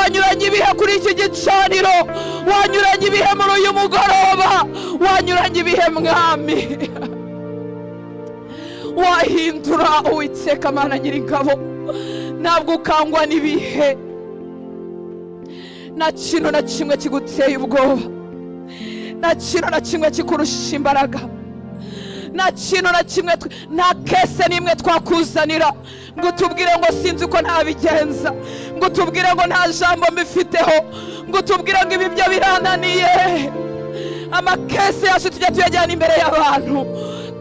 Wanyuranye ibihe kuri iki gicaniro, wanyuranye ibihe muri uyu mugoroba, wanyuranye ibihe Mwami. Wahindura Uwiteka Mana Nyiringabo, ntabwo ukangwa n'ibihe, nta kintu na kimwe kiguteye ubwoba, nta kintu na kimwe kikurusha imbaraga, nta kintu na kimwe, nta kese n'imwe twakuzanira ngo utubwire ngo sinzi uko ntabigenza, ngo utubwire ngo nta jambo mbifiteho, ngo utubwire ngo ibi byo birananiye. Amakese yacu tujya tuyajyana imbere y'abantu,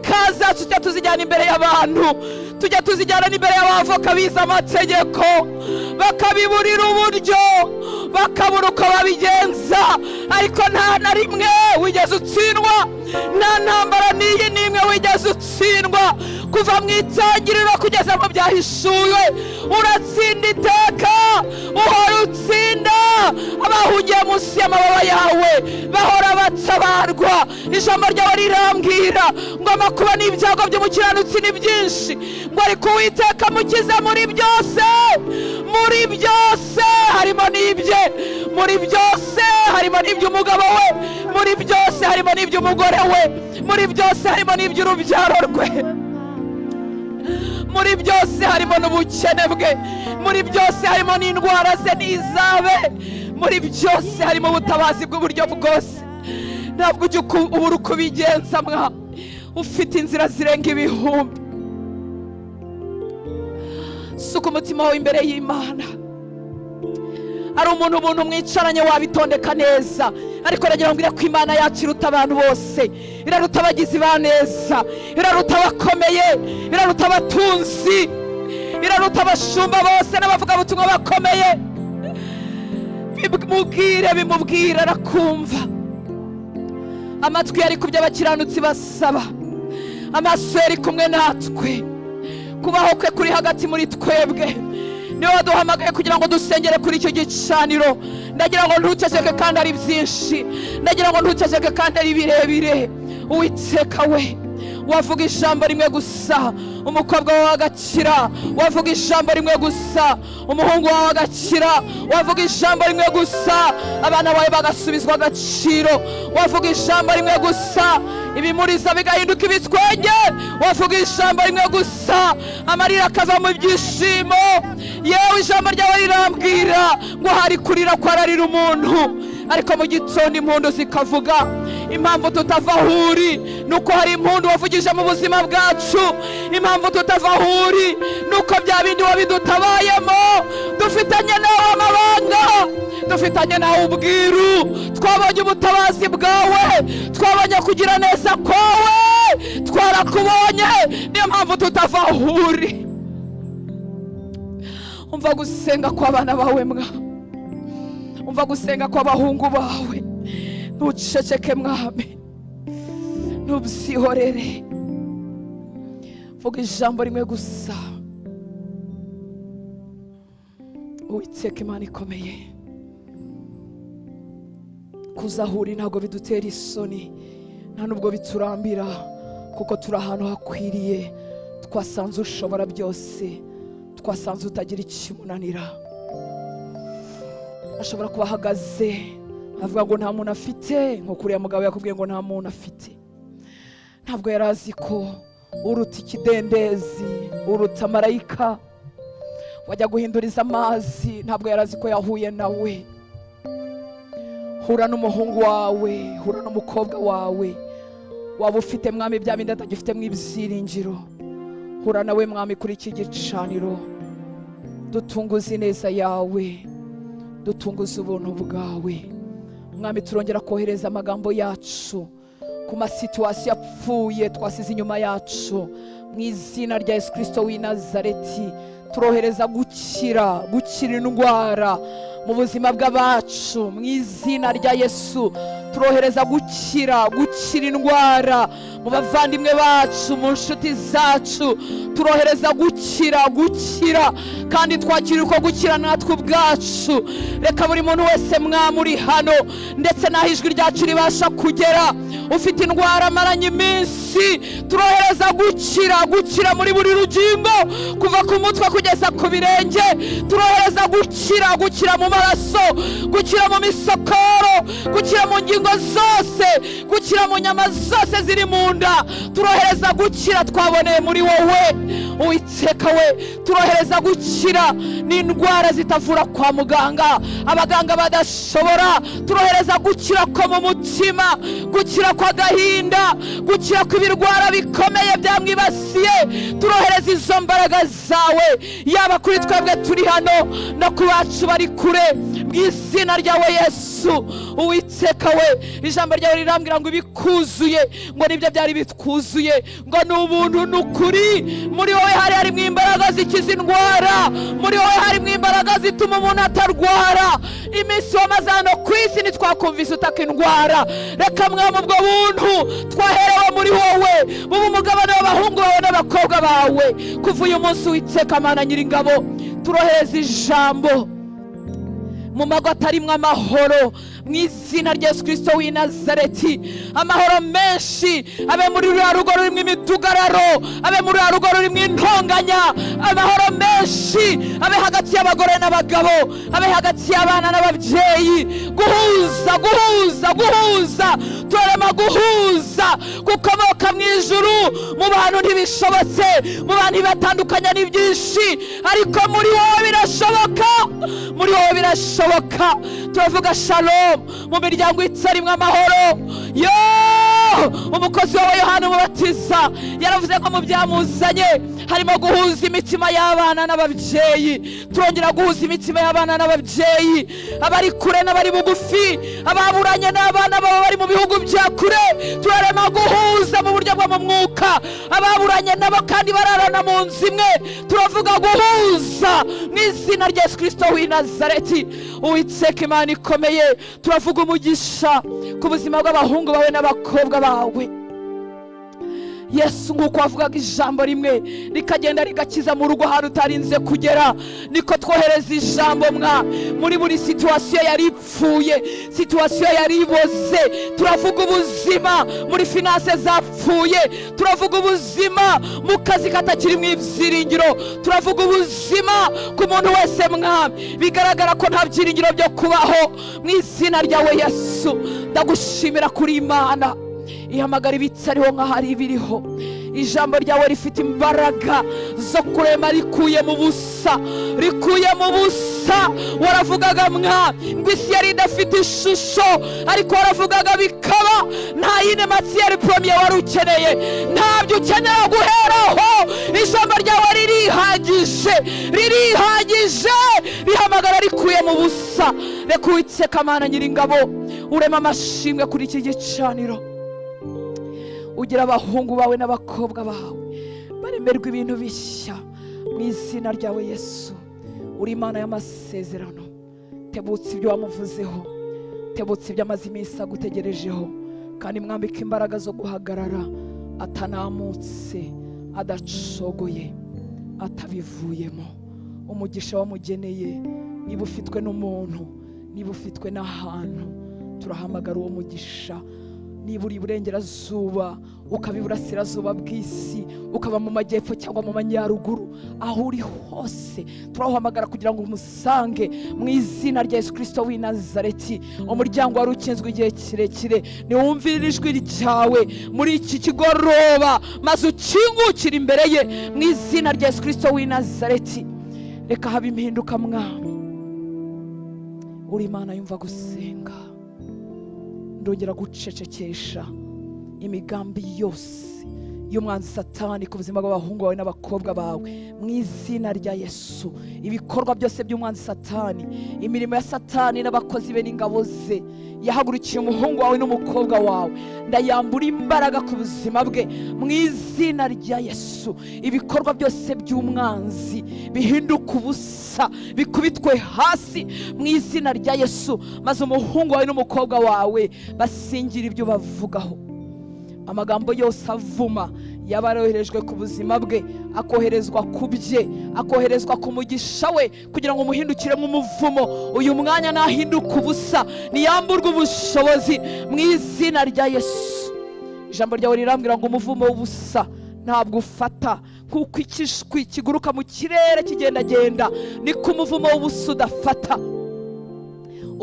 kazacu tujya tuzijyana imbere y'abantu, tujya tuzijyana n'imbere y'abavoka bize amategeko, bakabiburira uburyo, bakabura uko babigenza, ariko nta na rimwe wigeze utsindwa, nta ntambara n'iyi n'imwe wigeze utsindwa, kuva mu itangiriro kugeza mu byahishuwe. Uratsinda iteka, uhora utsinda. Abahungiye munsi y'amababa yawe bahora batabarwa. Ijambo ryawe rirambwira ngo amakuba n'ibyago by'umukiranutsi ni byinshi, ngo ariko Uwiteka amukize muri byose. Muri byose harimo n'ibye, muri byose harimo n'iby'umugabo we, muri byose harimo n'iby'umugore we, muri byose harimo n'iby'urubyaro rwe, muri byose harimo n'ubukene bwe, muri byose harimo n'indwara ze n'izabe, muri byose harimo ubutabazi bw'uburyo bwose. Ntabwo ujya ubura uko ubigenza mwa, ufite inzira zirenga ibihumbi. Suka umutima wawe imbere y'Imana. Ari umuntu ubuntu mwicaranye wabitondeka neza, ariko aragira ngo ko Imana yacu iruta abantu bose, iraruta abagizi ba neza, iraruta abakomeye, iraruta abatunzi, iraruta abashumba bose n'abavugabutumwa bakomeye. Bimubwire, bimubwire, arakumva. Amatwi yari ku byo abakiranutsi basaba, amaso yari kumwe natwe, kubaho kwe kuri hagati muri twebwe. Niwe waduhamagaye kugira ngo dusengere kuri icyo gicaniro. Ndagira ngo ntuceceke kandi ari byinshi, ndagira ngo ntuceceke kandi ari birebire. Uwiteka we, wavuga ijambo rimwe gusa umukobwa wawe agakira, wavuga ijambo rimwe gusa umuhungu wawe agakira, wavuga ijambo rimwe gusa abana bawe bagasubizwa agaciro, wavuga ijambo rimwe gusa ibimuriza bigahinduka ibitwenge, wavuga ijambo rimwe gusa amarira akava mu byishimo. Yewe ijambo ryawe rirambwira ngo hari kurira kwararira umuntu, ariko mu gitondo impundu zikavuga. Impamvu tutava aho uri ni uko hari impundu wavugije mu buzima bwacu. Impamvu tutava aho uri ni uko bya bindi wabidutabayemo. Dufitanye nawe amabanga, dufitanye nawe ubwiru, twabonye ubutabazi bwawe, twabonye kugira neza kwawe, twarakubonye. Niyo mpamvu tutava aho uri. Umva gusenga kw'abana bawe mwa, umva gusenga kw'abahungu bawe. Ntuceceke Mwami, ntubyihorere. Vuga ijambo rimwe gusa. Uwiteka Imana ikomeye, kuzahura ntabwo bidutera isoni, nta nubwo biturambira, kuko turi ahantu hakwiriye. Twasanze ushobora byose, twasanze utagira ikimunanira. Ashobora kuba ahagaze avuga ngo nta muntu afite, nko kuriya mugabo yakubwiye ngo nta muntu afite. Ntabwo yari azi ko uruta ikidendezi, uruta marayika wajya guhinduriza amazi. Ntabwo yari azi ko yahuye nawe. Hura n'umuhungu wawe, hura n'umukobwa wawe, waba ufite Mwami bya bindi atagifitemo ibyiringiro. Hura nawe Mwami kuri iki gicaniro. Dutunguze ineza yawe, dutunguze ubuntu bwawe Mwami. Turongera kohereza amagambo yacu ku masituwasiyo apfuye twasize inyuma yacu, mu izina rya Yesu Kristo w'i Nazareti. Turohereza gukira, gukira indwara mu buzima bw'abacu, mu izina rya Yesu. Turohereza gukira, gukira indwara mu bavandimwe bacu, mu nshuti zacu. Turohereza gukira, gukira, kandi twakira uko gukira natwe ubwacu. Reka buri muntu wese mwamuri hano, ndetse n'aho ijwi ryacu ribasha kugera, ufite indwara amaranye iminsi, turohereza gukira, gukira muri buri rugingo, kuva ku mutwe kugeza ku birenge. Turohereza gukira, gukira mu maraso, gukira mu misokoro, gukira mu ngingo zose, gukira mu nyama zose ziri mu nda. Turohereza gukira twaboneye muri wowe Uwiteka we. Turohereza gukira n'indwara zitavura kwa muganga, abaganga badashobora. Turohereza gukira ko mu mutima, gukira kw'agahinda, gukira kw'ibirwara bikomeye byamwibasiye. Turohereza izo mbaraga zawe, yaba kuri twebwe turi hano no ku bacu bari kure, mu izina ryawe Yesu. Uwiteka we, ijambo ryawe rirambwira ngo ibikuzuye, ngo nibyo byari bitwuzuye, ngo ni ubuntu n'ukuri. Muri wowe hari harimo imbaraga zikiza indwara, muri wowe harimo imbaraga zituma umuntu atarwara. Iminsi wamaze hano ku isi ntitwakumvise utaka indwara. Reka mwami ubwo buntu twaherewe muri wowe bube umugabane w'abahungu bawe n'abakobwa bawe kuva uyu munsi. Uwiteka Mana Nyiringabo, turohereza ijambo mu mago atarimwo amahoro, mu izina rya Yesu Kristo w'i Nazareti. Amahoro menshi abe muri ruriya rugo rurimo imidugararo, abe muri ruriya rugo rurimo intonganya. Amahoro menshi abe hagati y'abagore n'abagabo, abe hagati y'abana n'ababyeyi. Guhuza, guhuza, guhuza, turarema guhuza gukomoka mu ijuru. Mu bantu ntibishobotse, mu bantu ntibatandukanya ni byinshi, ariko muri wowe birashoboka, muri wowe birashoboka. Turavuga shalom mu miryango itarimwo amahoro. Yo, umukozi wawe Yohana Umubatiza yaravuze ko mu byamuzanye harimo guhuza imitima y'abana n'ababyeyi. Turongera guhuza imitima y'abana n'ababyeyi, abari kure n'abari bugufi, ababuranye n'abana babo bari mu bihugu bya kure. Turarema guhuza mu buryo bwo mu mwuka, ababuranye nabo kandi bararana mu nzu imwe. Turavuga guhuza mu izina rya Yesu Kristo w'i Nazareti. Uwiteka Imana ikomeye, turavuga umugisha ku buzima bw'abahungu bawe n'abakobwa bawe. Yesu, nk'uko wavugaga ijambo rimwe rikagenda rigakiza mu rugo ahantu utarinze kugera, niko twohereza ijambo mwa muri buri situwasiyo yari ipfuye, situwasiyo yari iboze. Turavuga ubuzima muri finance zapfuye, turavuga ubuzima mu kazi katakiri mu ibyiringiro, turavuga ubuzima ku muntu wese mwami bigaragara ko nta byiringiro byo kubaho. Mu izina ryawe Yesu, ndagushimira kuri Imana ihamagara ibitariho nk'ahari ibiriho. Ijambo ryawe rifite imbaraga zo kurema, rikuye mu busa, rikuye mu busa. Waravugaga mwa ngo isi yari idafite ishusho, ariko waravugaga bikaba. Nta yindi matiyeri poromiye wari ukeneye, ntabyo ukenera guheraho. Ijambo ryawe ririhagije, ririhagije, rihamagara rikuye mu busa. Reka Uwiteka Mana Nyiringabo urema amashimwe kuri iki gicaniro, ugira abahungu bawe n'abakobwa bawe baremerwa ibintu bishya mu izina ryawe Yesu. Uri Imana y'amasezerano, tebutse ibyo wamuvuzeho, tebutse ibyo amaze iminsi agutegerejeho, kandi mwambike imbaraga zo guhagarara atanamutse, adacogoye, atabivuyemo. Umugisha wamugeneye, niba ufitwe n'umuntu, niba ufitwe n'ahantu, turahamagara uwo mugisha. Niba uri iburengerazuba, ukaba iburasirazuba bw'isi, ukaba mu majyepfo cyangwa mu majyaruguru, aho uri hose turahamagara kugira ngo umusange mu izina rya Yesu Kristo w'i Nazareti. Umuryango wari ukinzwe igihe kirekire, niwumvire ijwi ryawe muri iki kigoroba, maze ukingukire imbere ye mu izina rya Yesu Kristo w'i Nazareti. Reka habe impinduka mwami. Uri Imana yumva gusenga. Ndongera gucecekesha imigambi yose y'umwanzi Satani ku buzima bw'abahungu bawe n'abakobwa bawe mu izina rya Yesu. Ibikorwa byose by'umwanzi Satani, imirimo ya Satani n'abakozi be n'ingabo ze yahagurukiye umuhungu wawe n'umukobwa wawe, ndayambura imbaraga ku buzima bwe mu izina rya Yesu. Ibikorwa byose by'umwanzi bihinduka ubusa, bikubitwe hasi mu izina rya Yesu, maze umuhungu wawe n'umukobwa wawe basingira ibyo bavugaho. Amagambo yose avuma yaba yaroherejwe ku buzima bwe, akoherezwa ku bye, akoherezwa ku mugisha we, kugira ngo umuhindukiremo umuvumo, uyu mwanya nahinduka ubusa, niyamburwe ubushobozi mu izina rya Yesu. Ijambo ryawe rirambwira ngo umuvumo w'ubusa ntabwo ufata, kuko ikishwi kiguruka mu kirere kigendagenda, niko umuvumo w'ubusa udafata.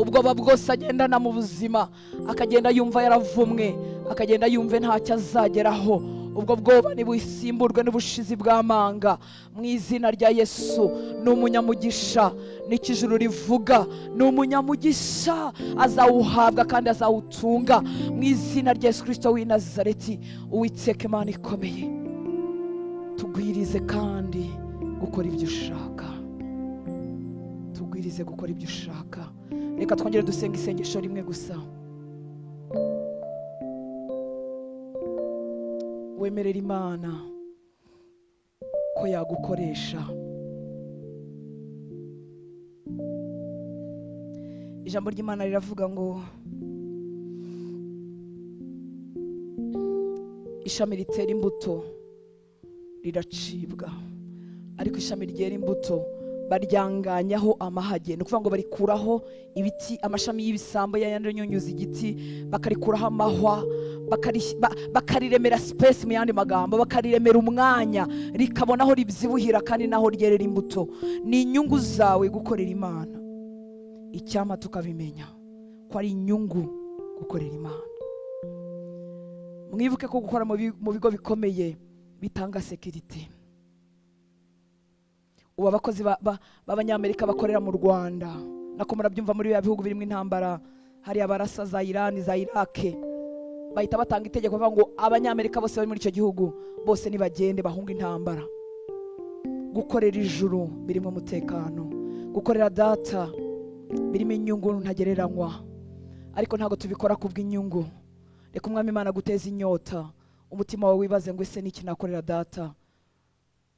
Ubwoba bwose agendana mu buzima, akagenda yumva yaravumwe, akagenda yumve ntacyo azageraho, ubwo bwoba nibusimburwe n'ubushizi bw'amanga mu izina rya Yesu. Ni umunyamugisha, n'icyo ijuru rivuga, ni umunyamugisha, azawuhabwa kandi azawutunga mu izina rya Yesu Kristo w'i Nazareti. Uwiteka Imana ikomeye, tugwirize kandi gukora ibyo ushaka, tugwirize gukora ibyo ushaka. Reka twongere dusenga isengesho rimwe gusa. Wemerera Imana ko yagukoresha. Ijambo ry'Imana riravuga ngo ishami ritera imbuto riracibwa, ariko ishami ryera imbuto baryanganyaho amahage. Ni ukuvuga ngo barikuraho ibiti, amashami y'ibisambo yayandi nyunyuza igiti, bakarikuraho amahwa, bakariremera space, mu yandi magambo bakariremera umwanya, rikabona aho ribyibuhira kandi naho ryerera imbuto. Ni inyungu zawe gukorera Imana. Icyampa tukabimenya ko ari inyungu gukorera Imana. Mwibuke ko gukora mu bigo bikomeye bitanga security. Ubu abakozi b'abanyamerika bakorera mu Rwanda, nako murabyumva muri bya bihugu birimo intambara, hari abarasa za Iran, za Iraq, bahita batanga itegeko bavuga ngo abanyamerika bose bari muri icyo gihugu bose nibagende bahunga intambara. Gukorera ijuru birimo umutekano, gukorera data birimo inyungu ntagereranywa, ariko ntabwo tubikora kubw'inyungu. Reka Umwami Imana guteza inyota umutima wawe, wibaze ngo ese niki nakorera data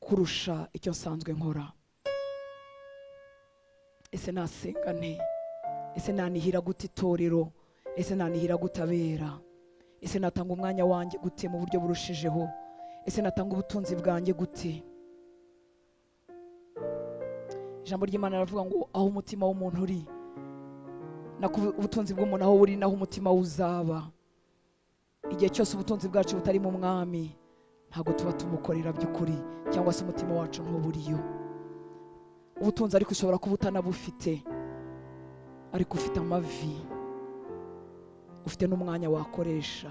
kurusha icyo nsanzwe nkora? Ese nasenga nte? Ese nanihira gute itorero? Ese nanihira gutabera? Ese natanga umwanya wanjye gute mu buryo burushijeho? Ese natanga ubutunzi bwanjye gute? Ijambo ry'Imana riravuga ngo aho umutima w'umuntu uri, nako ubutunzi bw'umuntu aho buri, naho umutima uzaba. Igihe cyose ubutunzi bwacu butari mu Mwami, ntabwo tuba tumukorera by'ukuri, cyangwa se umutima wacu ntuburiyo. Ubutunzi ariko ushobora kuba utanabufite, ariko ufite amavi, ufite n'umwanya wakoresha.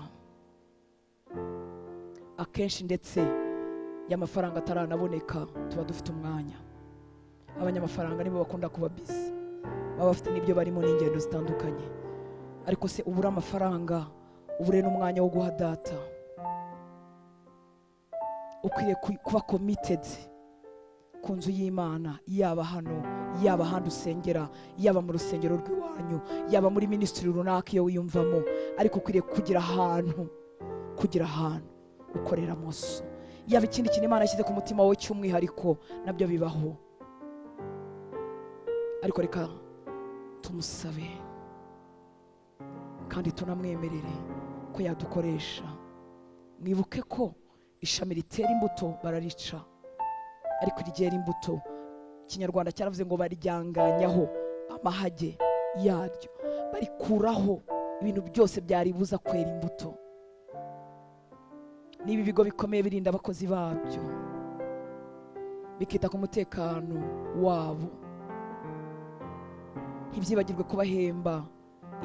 Akenshi ndetse y'amafaranga ataranaboneka tuba dufite umwanya. Abanyamafaranga nibo bakunda kuba busy, baba bafite n'ibyo barimo n'ingendo zitandukanye, ariko se ubura amafaranga, ubure n'umwanya wo guha data. Ukwiriye kuba committed ku nzu y'Imana, yaba hano, yaba ahandi usengera, yaba mu rusengero rw'iwanyu, yaba muri ministry runaka iyo wiyumvamo, ariko ukwiriye kugira ahantu, kugira ahantu ukorera moso. Yaba ikindi kintu Imana yashyize ku mutima wawe cy'umwihariko, nabyo bibaho, ariko reka tumusabe kandi tunamwemerere ko yadukoresha. Mwibuke ko ishami ritera imbuto bararica, ariko ryera imbuto, Ikinyarwanda cyaravuze ngo baryanganyaho amahage yaryo, barikuraho ibintu byose byaribuza kwera imbuto. Niba ibigo bikomeye birinda abakozi babyo, bikita ku mutekano wabo, ntibyibagirwe kubahemba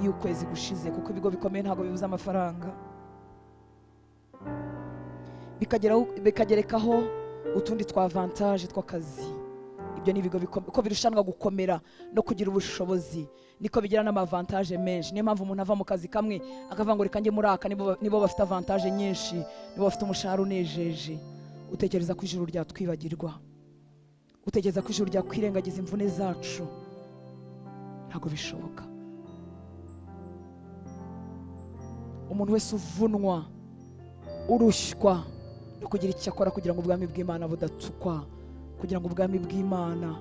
iyo ukwezi gushize, kuko ibigo bikomeye ntabwo bibuza amafaranga, bikagerekaho utundi twa avantage tw'akazi. Ibyo ni ibigo uko birushanwa gukomera no kugira ubushobozi niko bigira n'amavantage menshi. Niyo mpamvu umuntu ava mu kazi kamwe akavuga ngo reka njye muri aka, nibo bafite avantage nyinshi, nibo bafite umushahara unejeje. Utekereza ko ijuru ryatwibagirwa? Utekereza ko ijuru ryakwirengagiza imvune zacu? Ntabwo bishoboka. Umuntu wese uvunwa, urushywa no kugira icyo akora kugira ngo ubwami bw'Imana budatukwa, kugira ngo ubwami bw'Imana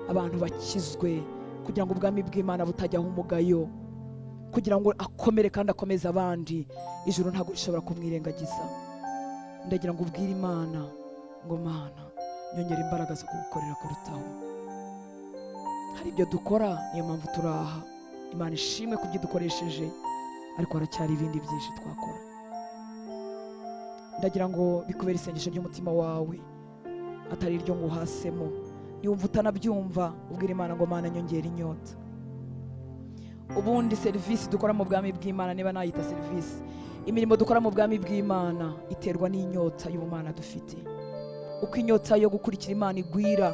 abantu bakizwe, kugira ngo ubwami bw'Imana butajyaho umugayo, kugira ngo akomere kandi akomeze abandi, ijuru ntabwo rishobora kumwirengagiza. Ndagira ngo ubwire Imana ngo Mana, nyongera imbaraga zo kugukorera kurutaho. Hari ibyo dukora, niyo mpamvu turaha. Imana ishimwe kubyidukoresheje, ariko haracyari ibindi byinshi twakora. Ndagira ngo bikubere isengesho ry'umutima wawe, atari iryo ngo uhasemo. Niwumva utanabyumva, ubwira Imana ngo Mana, nyongera inyota. Ubundi serivisi dukora mu bwami bw'Imana, niba nayita serivisi, imirimo dukora mu bwami bw'Imana iterwa n'inyota y'ubumana dufite. Uko inyota yo gukurikira Imana igwira,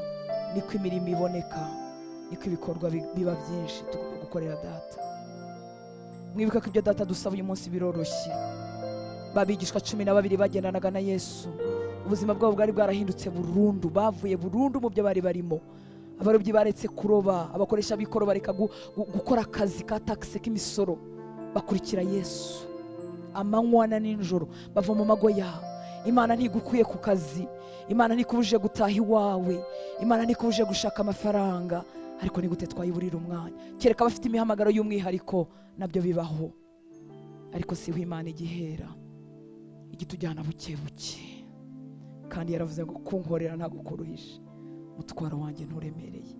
niko imirimo iboneka, niko ibikorwa biba byinshi tugomba gukorera Data. Mwibuka ko ibyo Data dusaba uyu munsi biroroshye. Babigishwa 12 bagendanaga na Yesu, ubuzima bwabo bwari bwarahindutse burundu, bavuye burundu mu byo bari barimo. Abarobyi baretse kuroba, abakoresha b'ikoro bareka gukora akazi ka taxe k'imisoro, bakurikira Yesu amanywa na nijoro, bava mu mago yabo. Imana ntigukuye ku kazi, Imana ntikubuje gutaha iwawe, Imana ntikubuje gushaka amafaranga, ariko ni gute twayiburira umwanya? Kereka abafite imihamagaro y'umwihariko, nabyo bibaho, ariko siho Imana igihera, igitujyana buke buke. Kandi yaravuze ngo kunkorera ntabwo kuruhisha, umutwaro wanjye nturemereye.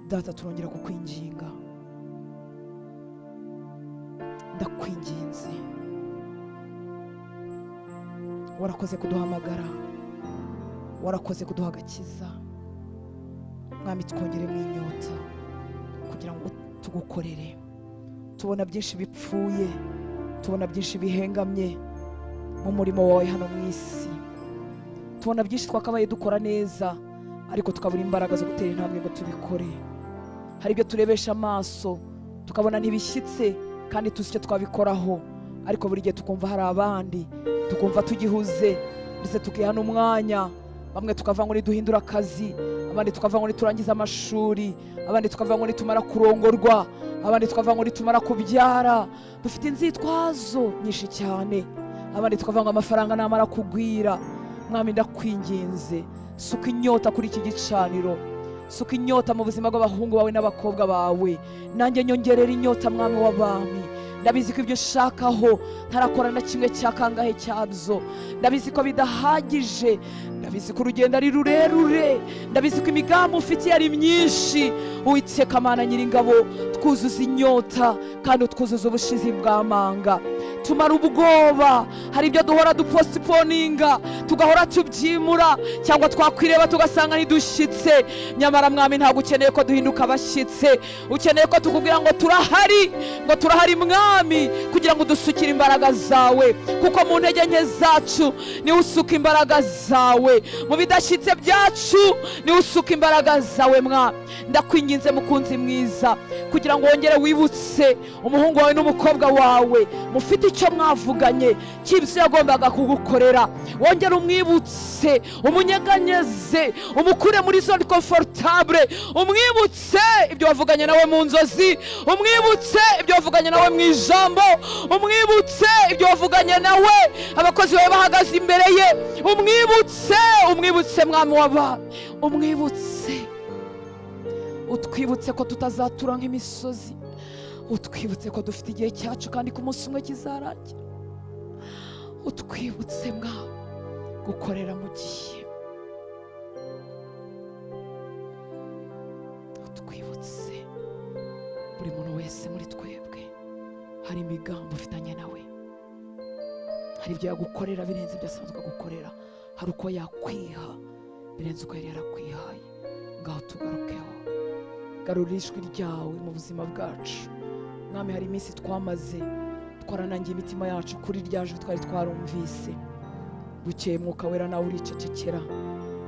Data, turongera kukwinginga, ndakwinginze, warakoze kuduhamagara, warakoze kuduha agakiza. Mwami, twongeremo inyota kugira ngo tugukorere. Tubona byinshi bipfuye, tubona byinshi bihengamye mu murimo wawe hano mu isi, tubona byinshi twakabaye dukora neza, ariko tukabura imbaraga zo gutera intambwe ngo tubikore. Hari ibyo turebesha amaso tukabona ntibishyitse kandi tuzi icyo twabikoraho, ariko buri gihe tukumva hari abandi, tukumva tugihuze, ndetse tukihana umwanya. Bamwe tukava ngo niduhindura akazi, abandi tukava ngo niturangiza amashuri, abandi tukava ngo nitumara kurongorwa, abandi tukava ngo nitumara kubyara. Dufite inzitwazo nyinshi cyane. Abandi tukavuga ngo amafaranga namara kugwira. Mwami, ndakwinginze, suka inyota kuri iki gicaniro, suka inyota mu buzima bw'abahungu bawe n'abakobwa bawe. Nanjye nyongerera inyota, Mwami w'abami. Ndabizi ko ibyo ushakaho ntarakora na kimwe cya kangahe cyabyo, ndabizi ko bidahagije, ndabizi ko urugendo ari rurerure, ndabizi ko imigambi ufitiye ari myinshi. Uwiteka Mana Nyiringabo, twuzuza inyota kandi utwuzuza ubushizi bw'amanga. Tumara ubwoba. Hari ibyo duhora duposiponinga, tugahora tubyimura, cyangwa twakwireba tugasanga ntidushyitse. Nyamara Mwami, ntabwo ukeneye ko duhinduka abashyitse, ukeneye ko tukubwira ngo turahari, ngo turahari Mwami, kugira ngo udusukire imbaraga zawe, kuko mu ntege nke zacu niwe usuka imbaraga zawe, mu bidashyitse byacu niwe usuka imbaraga zawe. Mwami, ndakwinginze mukunzi mwiza, kugira ngo wongere wibutse umuhungu wawe n'umukobwa wawe mufite icyo mwavuganye cy'ibyo yagombaga kugukorera. Wongere umwibutse, umunyeganyeze, umukure muri zone comfortable, umwibutse ibyo wavuganye nawe mu nzozi, umwibutse ibyo wavuganye nawe mu ijambo, umwibutse ibyo wavuganye nawe abakozi bawe bahagaze imbere ye. Umwibutse, umwibutse Mwami w'abami, umwibutse. Utwibutse ko tutazatura nk'imisozi, utwibutse ko dufite igihe cyacu kandi ku munsi umwe kizarangira. Utwibutse Mwami gukorera mu gihe, utwibutse buri muntu wese muri twebwe hari imigambi ufitanye nawe, hari ibyo yagukorera birenze ibyo asanzwe agukorera, hari uko yakwiha birenze uko yari yarakwihaye. Ngaho tugarukeho, garura ijwi ryawe mu buzima bwacu. Mwami, hari iminsi twamaze twaranangiye imitima yacu kuri rya jwi twari twarumvise. Bukeye Mwuka Wera nawe uricecekera,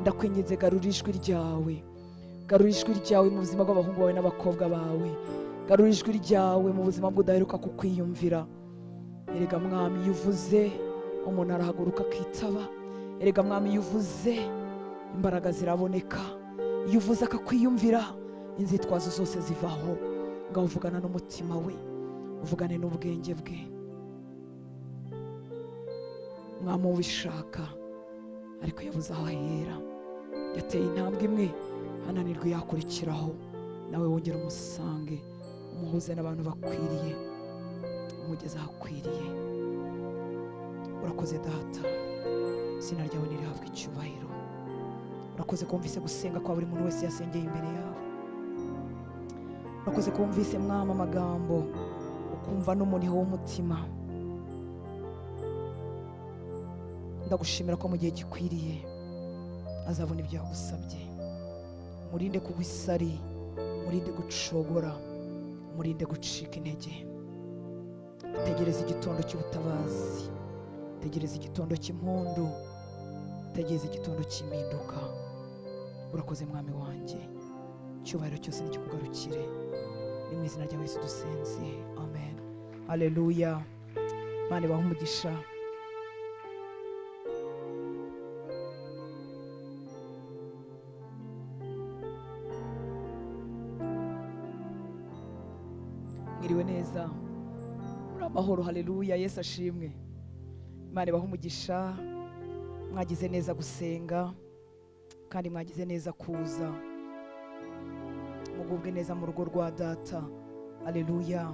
Ndakwinginze, garura ijwi ryawe, garura ijwi ryawe mu buzima bw'abahungu bawe n'abakobwa bawe, garura ijwi ryawe mu buzima bw'udaheruka kukwiyumvira. Erega Mwami, iyo uvuze umuntu arahaguruka akitaba. Erega Mwami, iyo uvuze imbaraga ziraboneka. Iyo uvuze akakwiyumvira, inzitwazo zose zivaho. Ngaho uvugana n'umutima we, uvugane n'ubwenge bwe. Mwami, ubishaka ariko yabuze aho ahera, yateye intambwe imwe ananirwa yakurikiraho. Nawe wongere umusange, umuhuze n'abantu bakwiriye, umugeze ahakwiriye. Urakoze Data, izina ryawe nirihabwe icyubahiro. Urakoze kumvise gusenga kwa buri muntu wese yasengeye imbere yawe. Urakoze kumvise Mwami amagambo, ukumva n'umuniho w'umutima. Ndagushimira ko mu gihe gikwiriye azabona ibyo yagusabye. Murinde kugwa isari, murinde gucogora, murinde gucika intege. Ategereze igitondo cy'ubutabazi, ategereze igitondo cy'impundu, ategereze igitondo cy'impinduka. Urakoze Mwami wanjye, icyubahiro cyose nikikugarukire. Ni mu izina rya Yesu dusenze, amen. Haleluya. Imana ibahe umugisha. Mwiriwe neza, muri amahoro. Haleluya, Yesu ashimwe. Imana ibahe umugisha. Mwagize neza gusenga, kandi mwagize neza kuza. Mugubwe neza mu rugo rwa Data. Haleluya.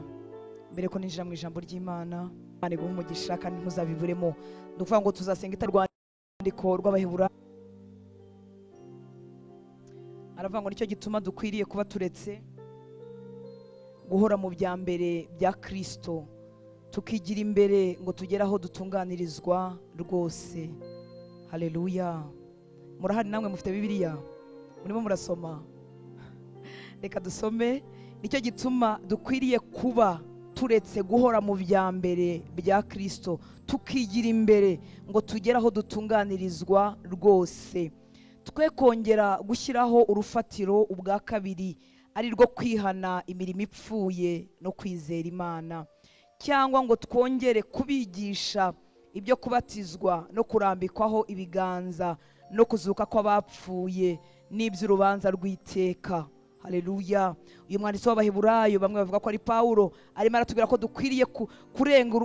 Mbere ko ninjira mu ijambo ry'Imana, Imana iguhe umugisha kandi ntuzabiburemo. Ni ukuvuga ngo tuzasenga itarwandiko rw'Abaheburayo. Aravuga ngo nicyo gituma dukwiriye kuba turetse guhora mu bya mbere bya Kristo, tukigira imbere ngo tugere aho dutunganirizwa rwose. Haleluya. Murahari namwe mufite Bibiliya, murimo murasoma? Reka dusome. Nicyo gituma dukwiriye kuba turetse guhora mu bya mbere bya Kristo, tukigira imbere ngo tugere aho dutunganirizwa rwose. Twe kongera gushyiraho urufatiro ubwa kabiri, ari rwo kwihana imirimo ipfuye no kwizera Imana, cyangwa ngo twongere kubigisha ibyo kubatizwa no kurambikwaho ibiganza no kuzuka kw'abapfuye n'iby'urubanza rw'iteka. Haleluya. Uyu mwanditsi w'Abaheburayo, bamwe bavuga ko ari Paulo, arimo aratubwira ko dukwiriye kurenga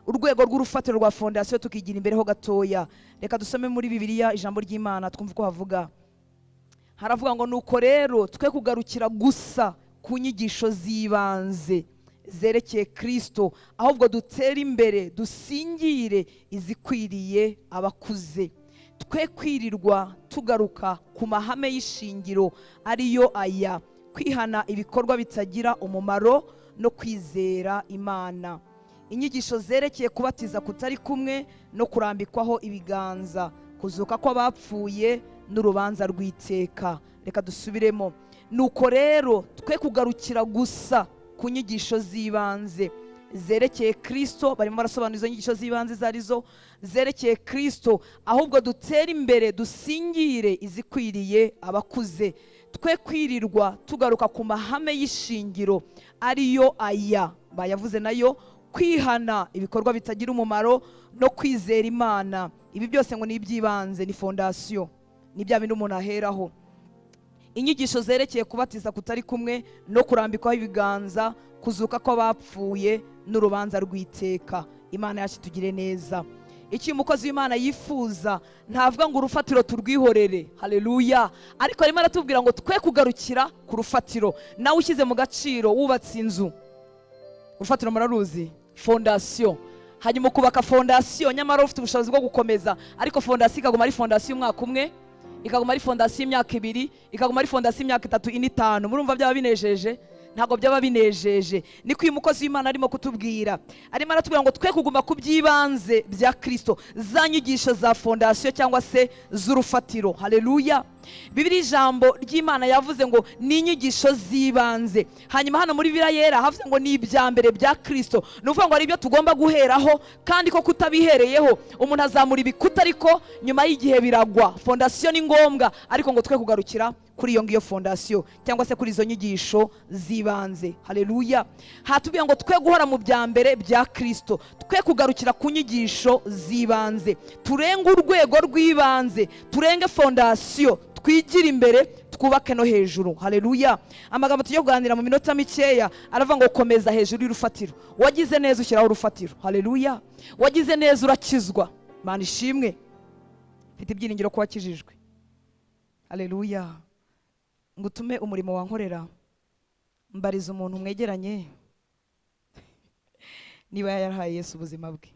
urwego rw'urufatiro rwa fondasiyo, tukigira imbere ho gatoya. Reka dusome muri Bibiliya ijambo ry'Imana, twumve uko havuga. Haravuga ngo nuko rero twe kugarukira gusa ku nyigisho z'ibanze zerekeye Kristo, ahubwo dutere imbere dusingire izikwiriye abakuze. Twe kwirirwa tugaruka ku mahame y'ishingiro, ariyo aya: kwihana ibikorwa bitagira umumaro no kwizera Imana, inyigisho zerekeye kubatiza kutari kumwe no kurambikwaho ibiganza, kuzuka kw'abapfuye n'urubanza rw'iteka. Reka dusubiremo. Nuko rero twe kugarukira gusa ku nyigisho z'ibanze zerekeye Kristo, barimo barasobanura izo nyigisho z'ibanze zarizo zerekeye Kristo, ahubwo dutere imbere dusingire izikwiriye abakuze. Twe kwirirwa tugaruka ku mahame y'ishingiro, ariyo aya bayavuze nayo: kwihana ibikorwa bitagira umumaro no kwizera Imana. Ibi byose ngo ni iby'ibanze, ni fondasiyo, ni bya bindi umuntu aheraho. Inyigisho zerekeye kubatiza kutari kumwe no kurambikwaho ibiganza, kuzuka kw'abapfuye n'urubanza rw'iteka. Imana yacu tugire neza. Icyo umukozi w'Imana yifuza, ntavuga ngo urufatiro turwihorere. Haleluya. Ariko arimo aratubwira ngo twe kugarukira ku rufatiro. Nawe ushyize mu gaciro wubatse inzu, urufatiro muraruzi, fondasiyo. Hanyuma ukubaka fondasiyo, nyamara ufite ubushobozi bwo gukomeza, ariko fondasiyo ikaguma ari fondasiyo umwaka umwe, ikaguma ari fondasiyo imyaka ibiri, ikaguma ari fondasiyo imyaka 3, 4, 5. Murumva byaba binejeje? Ntabwo byaba binejeje. Niko uyu mukozi w'Imana arimo kutubwira, arimo aratubwira ngo twe kuguma ku by'ibanze bya Kristo, za nyigisho za fondasiyo cyangwa se z'urufatiro. Haleluya. Bibiri ijambo ry'Imana yavuze ngo ni inyigisho z'ibanze. Hanyuma hano muri Bibiliya yera havuze ngo ni ibya mbere bya Kristo. Ni ukuvuga ngo ari ibyo tugomba guheraho, kandi ko kutabihereyeho umuntu azamura ibikuta ariko nyuma y'igihe biragwa. Fondasiyo ni ngombwa, ariko ngo twe kugarukira kuri iyo ngiyo fondasiyo cyangwa se kuri izo nyigisho z'ibanze. Haleluya. Hatubwiye ngo twe guhora mu bya mbere bya Kristo, twe kugarukira ku nyigisho z'ibanze, turenge urwego rw'ibanze, turenge fondasiyo, twigire imbere, twubake no hejuru. Haleluya. Amagambo tugiye kuganira mu minota mikeya aravuga ngo komeza hejuru y'urufatiro. Wagize neza ushyiraho urufatiro. Haleluya. Wagize neza urakizwa. Imana ishimwe. Mfite ibyiringiro ko wakijijwe. Haleluya. Ngutume umurimo wankorera, mbariza umuntu mwegeranye niba yarahaye Yesu ubuzima bwe.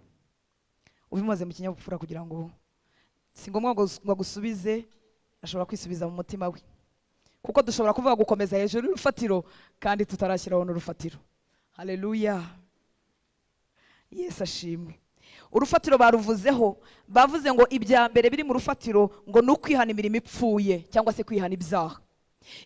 Ubimaze mu kinyabupfura kugira ngo si ngombwa ngo agusubize, ashobora kwisubiza mu mutima we. Kuko dushobora kuvuga gukomeza hejuru y'urufatiro kandi tutarashyiraho n'urufatiro. Haleluya. Yesu ashimwe. Urufatiro baruvuzeho, bavuze ngo ibya mbere biri mu rufatiro ngo ni ukwihana imirimo ipfuye cyangwa se kwihana ibyaha.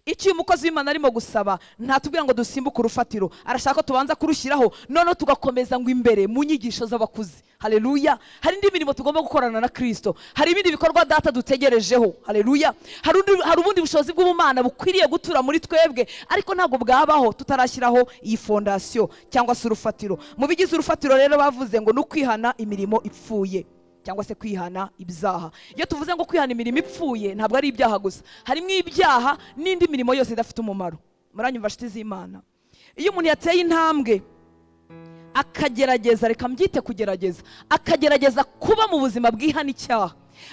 Icyo uyu mukozi w'Imana arimo gusaba, ntatubwira ngo dusimbuke urufatiro, arashaka ko tubanza kurushyiraho noneho tugakomeza ngo imbere mu nyigisho z'abakuze. Haleluya. Hari indi mirimo tugomba gukorana na Kristo, hari ibindi bikorwa data dutegerejeho. Haleluya. Hari ubundi bushobozi bw'ubumana bukwiriye gutura muri twebwe, ariko ntabwo bwabaho tutarashyiraho iyi fondasiyo cyangwa se urufatiro. Mu bigize urufatiro rero bavuze ngo ni ukwihana imirimo ipfuye cyangwa se kwihana ibyaha. Iyo tuvuze ngo kwihana imirimo ipfuye ntabwo ari ibyaha gusa, harimo ibyaha n'indi mirimo yose idafite umumaro. Muranyumva nshuti z'Imana? Iyo umuntu yateye intambwe akagerageza, reka mbyite kugerageza, akagerageza kuba mu buzima bwihana icyaha,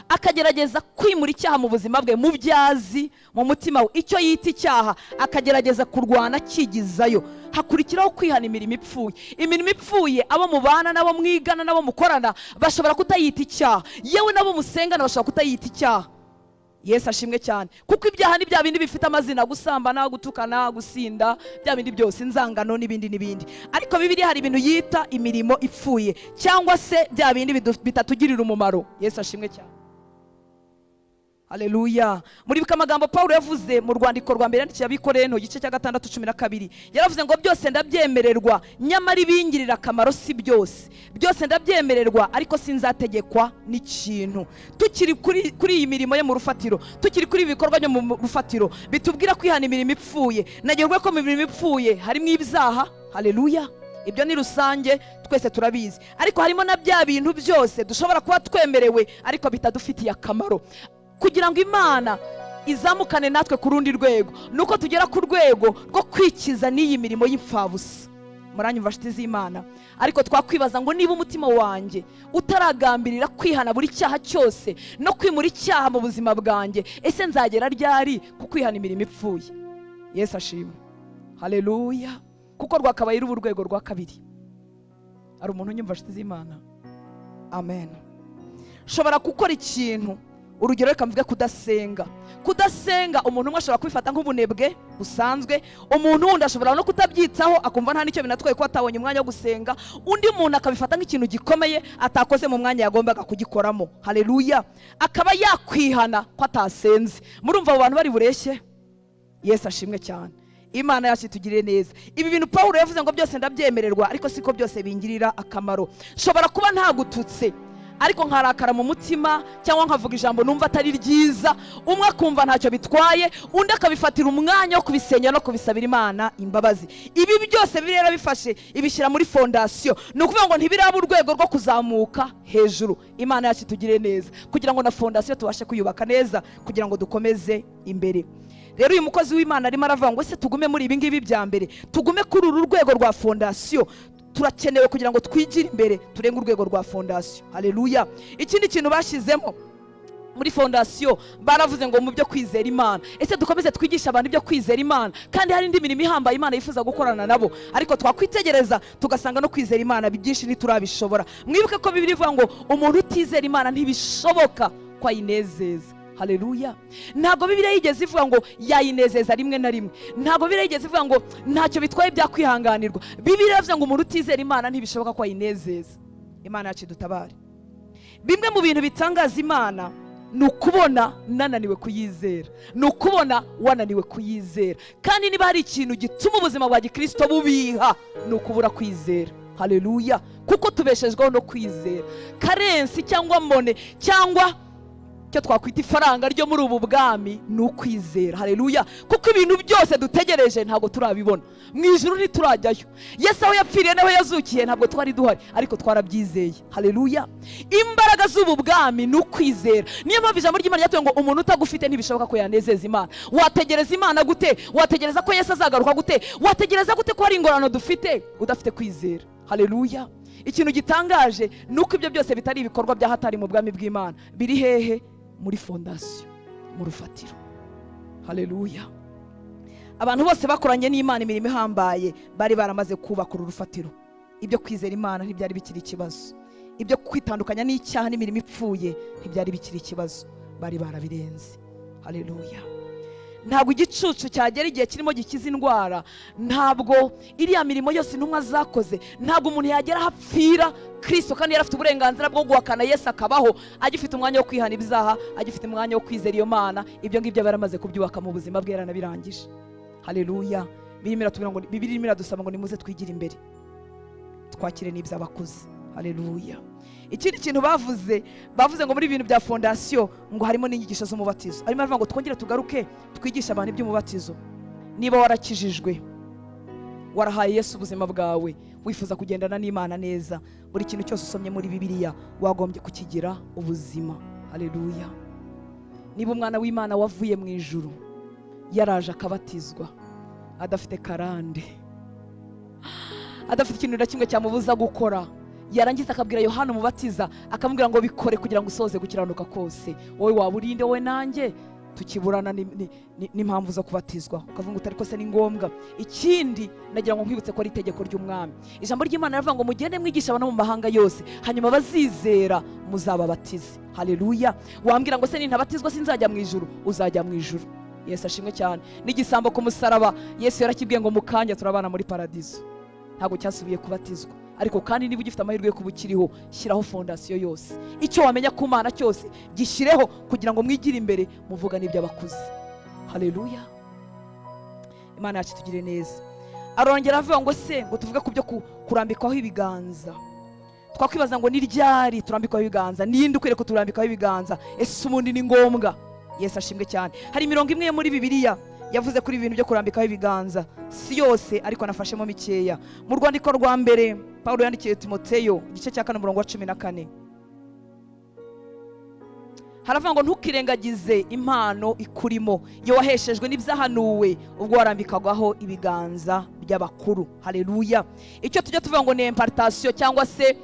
akagerageza kwimura icyaha mu buzima bwe, mu byazi, mu mutima we, icyo yita icyaha akagerageza kurwana akigizayo, hakurikiraho kwihana imirimo ipfuye. Imirimo ipfuye abo mubana nabo mwigana nabo mukorana bashobora kutayita icyaha, yewe nabo musengana bashobora kutayita icyaha. Yesu ashimwe cyane. Kuko ibyaha ni bya bindi bifite amazina, gusambana, gutukana, gusinda, bya bindi byose, inzangano n'ibindi n'ibindi. Ariko Bibiliya hari ibintu yita imirimo ipfuye cyangwa se bya bindi bitatugirira umumaro. Yesu ashimwe cyane. Haleluya. Muribuka amagambo Paulo yavuze mu rwandiko rwa mbere yandikiye Abakorinto igice cya 6:12. Yaravuze ngo byose ndabyemererwa, nyamara ibingirira akamaro si byose. Byose ndabyemererwa ariko sinzategekwa n'ikintu. Tukiri kuri iyi mirimo yo mu rufatiro, tukiri kuri ibikorwa byo mu rufatiro bitubwira kwihana imirimo ipfuye. Nagerwe ko mu mirimo ipfuye harimo ibyaha. Haleluya. Ibyo ni rusange twese turabizi, ariko harimo na bya bintu byose dushobora kuba twemerewe ariko bitadufitiye akamaro. Kugira ngo Imana izamukane natwe ku rundi rwego, nuko tugera ku rwego rwo kwikiza n'iyi mirimo y'imfabusa. Muranyumva nshuti z'Imana? Ariko twakwibaza ngo niba umutima wanjye utaragambirira kwihana buri cyaha cyose no kwimura icyaha mu buzima bwanjye, ese nzagera ryari ku kwihana imirimo ipfuye? Yesu ashimwe. Haleluya. Kuko rwakabaye uru rwego rwa kabiri. Ari umuntu unyumva nshuti z'Imana? Amen. Shobora gukora ikintu, urugero reka mvuge kudasenga. Kudasenga umuntu umwe ashobora kwifata nk'ubunebwe busanzwe, umuntu wundi ashobora no kutabyitaho akumva nta nicyo binatwaye ko atabonye umwanya wo gusenga, undi muntu akabifata nk'ikintu gikomeye atakoze mu mwanya yagombaga kugikoramo. Haleluya. Akaba yakwihana ko atasenze. Murumva abo bantu bari bureshye? Yesu ashimwe cyane. Imana yacu itugirire neza. Ibi bintu Paulo yavuze ngo byose ndabyemererwa ariko siko byose bingirira akamaro. Shobora kuba ntagututse ariko nkarakara mu mutima cyangwa nkavuga ijambo numva atari ryiza, umwe akumva ntacyo bitwaye, undi akabifatira umwanya wo kubisenya no kubisabira Imana imbabazi. Ibi byose Bibiliya yarabifashe ibishyira muri fondasiyo. Ni ukuvuga ngo ntibiraba urwego rwo kuzamuka hejuru. Imana yacu itugirire neza kugira ngo na fondasiyo tubashe kuyubaka neza kugira ngo dukomeze imbere. Rero uyu mukozi w'Imana arimo aravuga ngo ese tugume muri ibi ngibi bya mbere, tugume kuri uru rwego rwa fondasiyo. Turakenewe kugira ngo twigire imbere turenge urwego rwa fondasiyo. Haleluya. Ikindi kintu bashyizemo muri fondasiyo, baravuze ngo mu byo kwizera Imana. Ese dukomeze twigisha abantu ibyo kwizera Imana kandi hari indi mirimo ihambaye Imana yifuza gukorana nabo, ariko twakwitegereza tugasanga no kwizera Imana byinshi ntiturabishobora. Mwibuke ko Bibiliya ivuga ngo umuntu utizera Imana ntibishoboka ko ayinezeza. Haleluya. Ntabwo Bibiliya yigeze ivuga ngo yayinezeza rimwe na rimwe. Ntabwo Bibiliya yigeze ivuga ngo ntacyo bitwaye byakwihanganirwa. Bibiliya iravuga ngo umuntu utizera Imana ntibishoboka ko ayinezeza. Imana yacu idutabare. Bimwe mu bintu bitangaza Imana ni ukubona nananiwe kuyizera, ni ukubona wananiwe kuyizera. Kandi niba hari ikintu gituma ubuzima bwa gikristo bubiha, ni ukubura kwizera. Haleluya. Kuko tubeshejweho no kwizera. Karensi cyangwa mbone cyangwa icyo twakwita ifaranga ryo muri ubu bwami ni ukwizera. Haleluya. Kuko ibintu byose dutegereje ntabwo turabibona. Mu ijuru ntiturajyayo. Yesu aho yapfiriye naho yazukiye ntabwo twari duhari, ariko twarabyizeye. Haleluya. Imbaraga z'ubu bwami ni ukwizera. Niyo mpamvu ijambo ry'Imana ryatuye ngo umuntu utagufite ntibishoboka ko yanezeza Imana. Wategereza Imana gute? Wategereza ko Yesu azagaruka gute? Wategereza gute ko hari ingorano dufite udafite kwizera? Haleluya. Ikintu gitangaje ni uko ibyo byose bitari ibikorwa bya hatari mu bwami bw'Imana. Biri hehe? Muri fondasiyo, mu rufatiro. Haleluya. Abantu bose bakoranye n'Imana imirimo ihambaye bari baramaze kubaka uru rufatiro. Ibyo kwizera Imana ntibyari bikiri ikibazo. Ibyo kwitandukanya n'icyaha n'imirimo ipfuye ntibyari bikiri ikibazo. Bari barabirenze. Haleluya. Ntabwo igicucu cyagera igihe kirimo gikiza indwara, ntabwo iriya mirimo yose intumwa zakoze, ntabwo umuntu yagera hapfira Kristo kandi yarafite uburenganzira bwo guhakana Yesu akabaho, agifite umwanya wo kwihana ibyaha, agifite umwanya wo kwizera iyo Mana. Ibyo ngibyo baramaze kubyubaka mu buzima bwe, yaranabirangije. Haleluya. Bibiliya irimo iradusaba ngo nimuze twigire imbere, twakire n'iby'abakuze. Haleluya. Ikindi kintu bavuze ngo muri ibintu bya fondasiyo ngo harimo n'inyigisho z'umubatizo. Arimo aravuga ngo twongere tugaruke twigishe abantu iby'umubatizo. Niba warakijijwe, warahaye Yesu ubuzima bwawe, wifuza kugendana n'Imana neza, buri kintu cyose usomye muri Bibiliya wagombye kukigira ubuzima. Haleluya. Niba umwana w'Imana wavuye mu ijuru yaraje akabatizwa adafite karande, adafite ikintu na kimwe cyamubuza gukora, yarangiza akabwira Yohana umubatiza akamubwira ngo bikore kugira ngo usoze gukiranuka kose, wowe waba urinde wowe nanjye tukiburana n'impamvu zo kubatizwa, ukavuga uti ariko se ni ngombwa. Ikindi nagira ngo nkwibutse ko ari itegeko ry'umwami. Ijambo ry'Imana riravuga ngo mugende mwigisha abantu mu mahanga yose, hanyuma bazizera muzababatize. Haleluya. Wambwira ngo se nintabatizwa sinzajya mu ijuru? Uzajya mu ijuru. Yesu ashimwe cyane. N'igisambo ku musaraba Yesu yarakibwiye ngo mukanya turabana muri paradizo. Ntabwo cyasubiye kubatizwa. Ariko kandi niba ugifite amahirwe yo kuba ukiriho, shyiraho fondasiyo yose. Icyo wamenya ku Mana cyose gishyireho kugira ngo mwigire imbere muvuga n'iby'abakuze. Haleluya. Imana yacu tugire neza. Arongera avuga ngo se ngo tuvuge ku byo kurambikwaho ibiganza. Twakwibaza ngo ni ryari turambikwaho ibiganza? Ninde ukwiriye kuturambikaho ibiganza? Ese ubundi ni ngombwa? Yesu ashimwe cyane. Hari imirongo imwe muri Bibiliya yavuze kuri ibintu byo kurambikaho ibiganza, si yose ariko nafashemo mikeya. Mu rwandiko rwa mbere Paulo yandikiye Timoteyo igice cya 4 umurongo wa 14, haravuga ngo ntukirengagize impano ikurimo iyo waheshejwe n'ibyahanuwe ubwo warambikagaho ibiganza by'abakuru. Haleluya. Icyo tujya tuvuga ngo ni impartation cyangwa se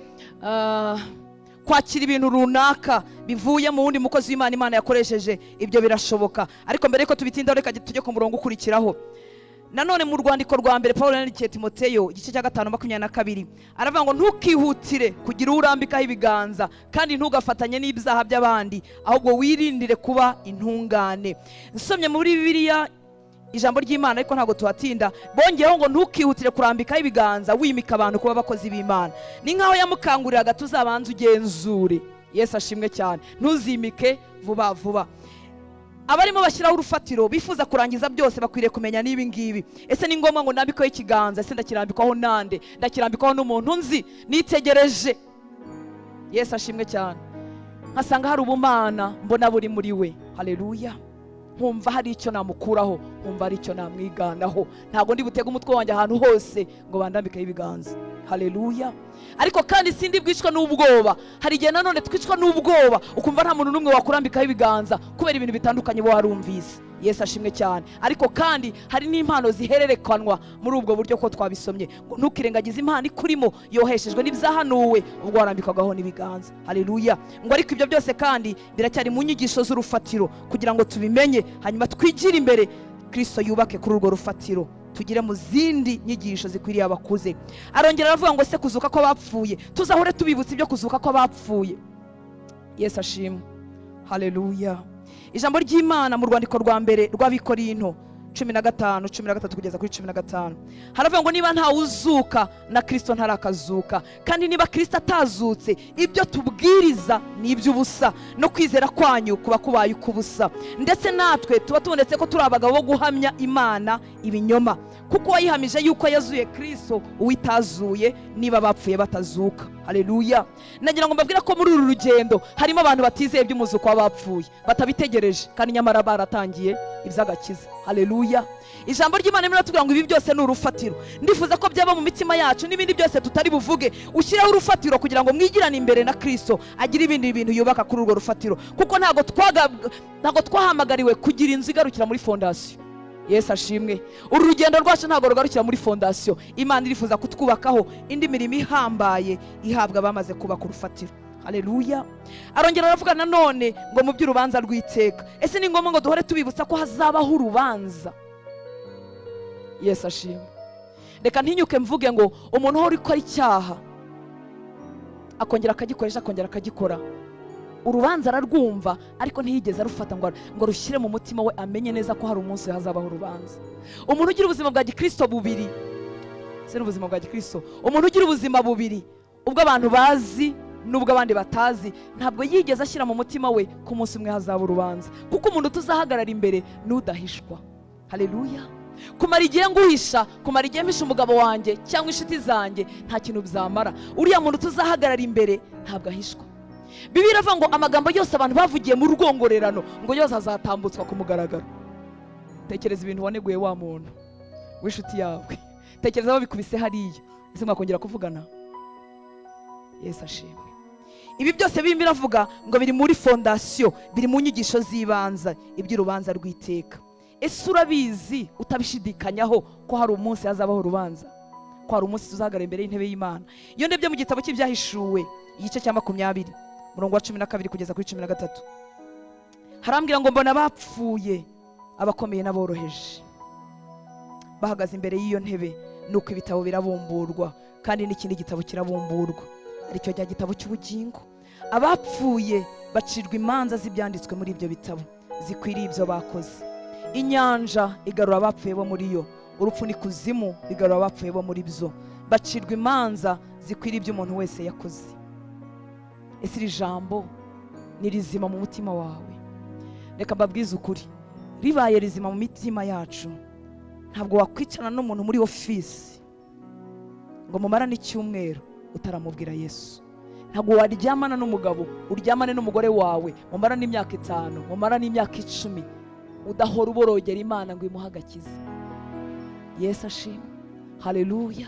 kwakira ibintu runaka bivuye mu wundi mukozi w'Imana Imana yakoresheje, ibyo birashoboka. Ariko mbere yuko tubitinda reka tujye ku murongo ukurikiraho. Nanone mu rwandiko rwa mbere Paulo yandikiye Timoteyo igice cya 5:22, aravuga ngo ntukihutire kugira urambikaho ibiganza, kandi ntugafatanye n'ibyaha by'abandi, ahubwo wirindire kuba intungane. Nsomye muri Bibiliya ijambo ry'Imana ariko ntabwo tuhatinda, bongeyeho ngo ntukihutire kurambikaho ibiganza wimika abantu kuba abakozi b'Imana. Ni nkaho yamukanguriraga tuzabanza ugenzure. Yesu ashimwe cyane. Ntuzimike vuba vuba. Abarimo bashyiraho urufatiro bifuza kurangiza byose bakwiriye kumenya n'ibi ngibi. Ese ni ngombwa ngo ndambikeho ikiganza? Ese ndakirambikwaho nande? Ndakirambikwaho n'umuntu nzi nitegereje? Yesu ashimwe cyane. Nkasanga hari ubumana mbona buri muri we. Haleluya. Nkumva hari icyo namukuraho, nkumva hari icyo namwiganaho. Ntabwo ndi butege umutwe wanjye ahantu hose ngo bandambikeho ibiganza. Haleluya. Ariko kandi sindi bwicwa n'ubwoba. Hari igihe nanone twicwa n'ubwoba ukumva nta muntu n'umwe wakurambikaho ibiganza kubera ibintu bitandukanye bo warumvise. Yesu ashimwe cyane. Ariko kandi hari n'impano zihererekanwa muri ubwo buryo ko twabisomye ngo ntukirengagize impano ikurimo yoheshejwe n'ibyahanuwe ubwo warambikagaho n'ibiganza. Haleluya. Ngo ariko ibyo byose kandi biracyari mu nyigisho z'urufatiro kugira ngo tubimenye, hanyuma twigire imbere Kristo yubake kuri urwo rufatiro, tugire mu zindi nyigisho zikwiriye abakuze. Arongera aravuga ngo se kuzuka kw'abapfuye, tuzahure tubibutsa ibyo kuzuka kw'abapfuye. Yesu ashimwe. Haleluya. Ijambo ry'Imana mu rwandiko rwa mbere rw'Abikorinto 15 13 kugeza kuri 15 haravuga ngo niba nta uzuka na Kristo ntarakazuka, kandi niba Kristo atazutse ibyo tubwiriza ni iby'ubusa, no kwizera kwanyu kuba kubaye ukubusa. Ndetse natwe tuba tubonetse ko turi abagabo bo guhamya Imana ibinyoma, kuko wayihamije yuko yazuye Kristo uwitazuye, niba bapfuye batazuka. Haleluya. Nagira ngo mbabwire ko muri uru rugendo harimo abantu batizeye iby'umuzuko w'abapfuye, batabitegereje, kandi nyamara baratangiye iby'agakiza. Haleluya. Ijambo ry'Imana riratubwira ngo ibi byose ni urufatiro. Ndifuza ko byaba mu mitima yacu n'ibindi byose tutari buvuge, ushyireho urufatiro kugira ngo mwigirane imbere na Kristo, agire ibindi bintu yubaka kuri urwo rufatiro, kuko ntago twahamagariwe kugira inzu igarukira muri fondasiyo. Yesu ashimwe. Uru rugendo rwacu ntago rugarukira muri fondasiyo. Imana irifuza kutwubakaho indi mirimo ihambaye ihabwa abamaze kubaka urufatiro. Haleluya. Arongera aravuga nanone ngo mu by'urubanza rw'iteka. Ese ni ngombwa ngo duhore tubibutsa ko hazabaho urubanza? Yesu ashimwe. Reka ntinyuke mvuge ngo umuntu uhora ukora icyaha akongera akagikoresha akongera akagikora, urubanza ararwumva ariko ntiyigeze arufata ngo rushyire mu mutima we, amenye neza ko hari umunsi hazabaho urubanza. Umuntu ugira ubuzima bwa gikristo bubiri, se n'ubuzima bwa gikristo, umuntu ugira ubuzima bubiri, ubwo abantu bazi nubwo abandi batazi, ntabwo yigeze ashyira mu mutima we ko umunsi umwe hazaba urubanza, kuko umuntu tuzahagarara imbere n'udahishwa. Haleluya. Kumara igihe nguhisha, kumara igihe mpisha umugabo wanjye cyangwa inshuti zanjye, nta kintu bizamara. Uriya muntu tuzahagarara imbere ntabwo ahishwa. Bibiliya iravuga ngo amagambo yose abantu bavugiye mu rwongorerano ngo yose azatambutswa ku mugaragaro. Tekereza ibintu waneguye wa muntu w'inshuti yawe, tekereza babikubise hariya, ese mwakongera kuvugana? Yesu ashimwe. Ibi byose birimo biravuga ngo biri muri fondasiyo, biri mu nyigisho z'ibanze iby'urubanza rw'iteka. Ese urabizi utabishidikanyaho ko hari umunsi hazabaho urubanza, ko hari umunsi tuzahagarara imbere y'intebe y'Imana? Iyo ndebye mu gitabo cy'Ibyahishuwe igice cya 20 umurongo wa 12 kugeza kuri 13, harambwira ngo mbona abapfuye, abakomeye n'aboroheje, bahagaze imbere y'iyo ntebe, nuko ibitabo birabumburwa, kandi n'ikindi gitabo kirabumburwa, aricyo cya gitabo cy'ubugingo. Abapfuye bacirwa imanza z'ibyanditswe muri ibyo bitabo zikwiriye ibyo bakoze. Inyanja igarura abapfuye bo muri yo, urupfu n'ikuzimu bigarura abapfuye bo muri byo, bacirwa imanza zikwiriye ibyo umuntu wese yakoze. Ese iri jambo ni rizima mu mutima wawe? Reka mbabwize ukuri, ribaye rizima mu mitima yacu, ntabwo wakwicarana n'umuntu muri ofisi ngo mumarane icyumweru utaramubwira Yesu. Ntabwo waryamana n'umugabo, uryamane n'umugore wawe mumarane imyaka 5, mumarane imyaka 10, udahora uborogera Imana ngo imuhe agakiza. Yesu ashimwe. Haleluya.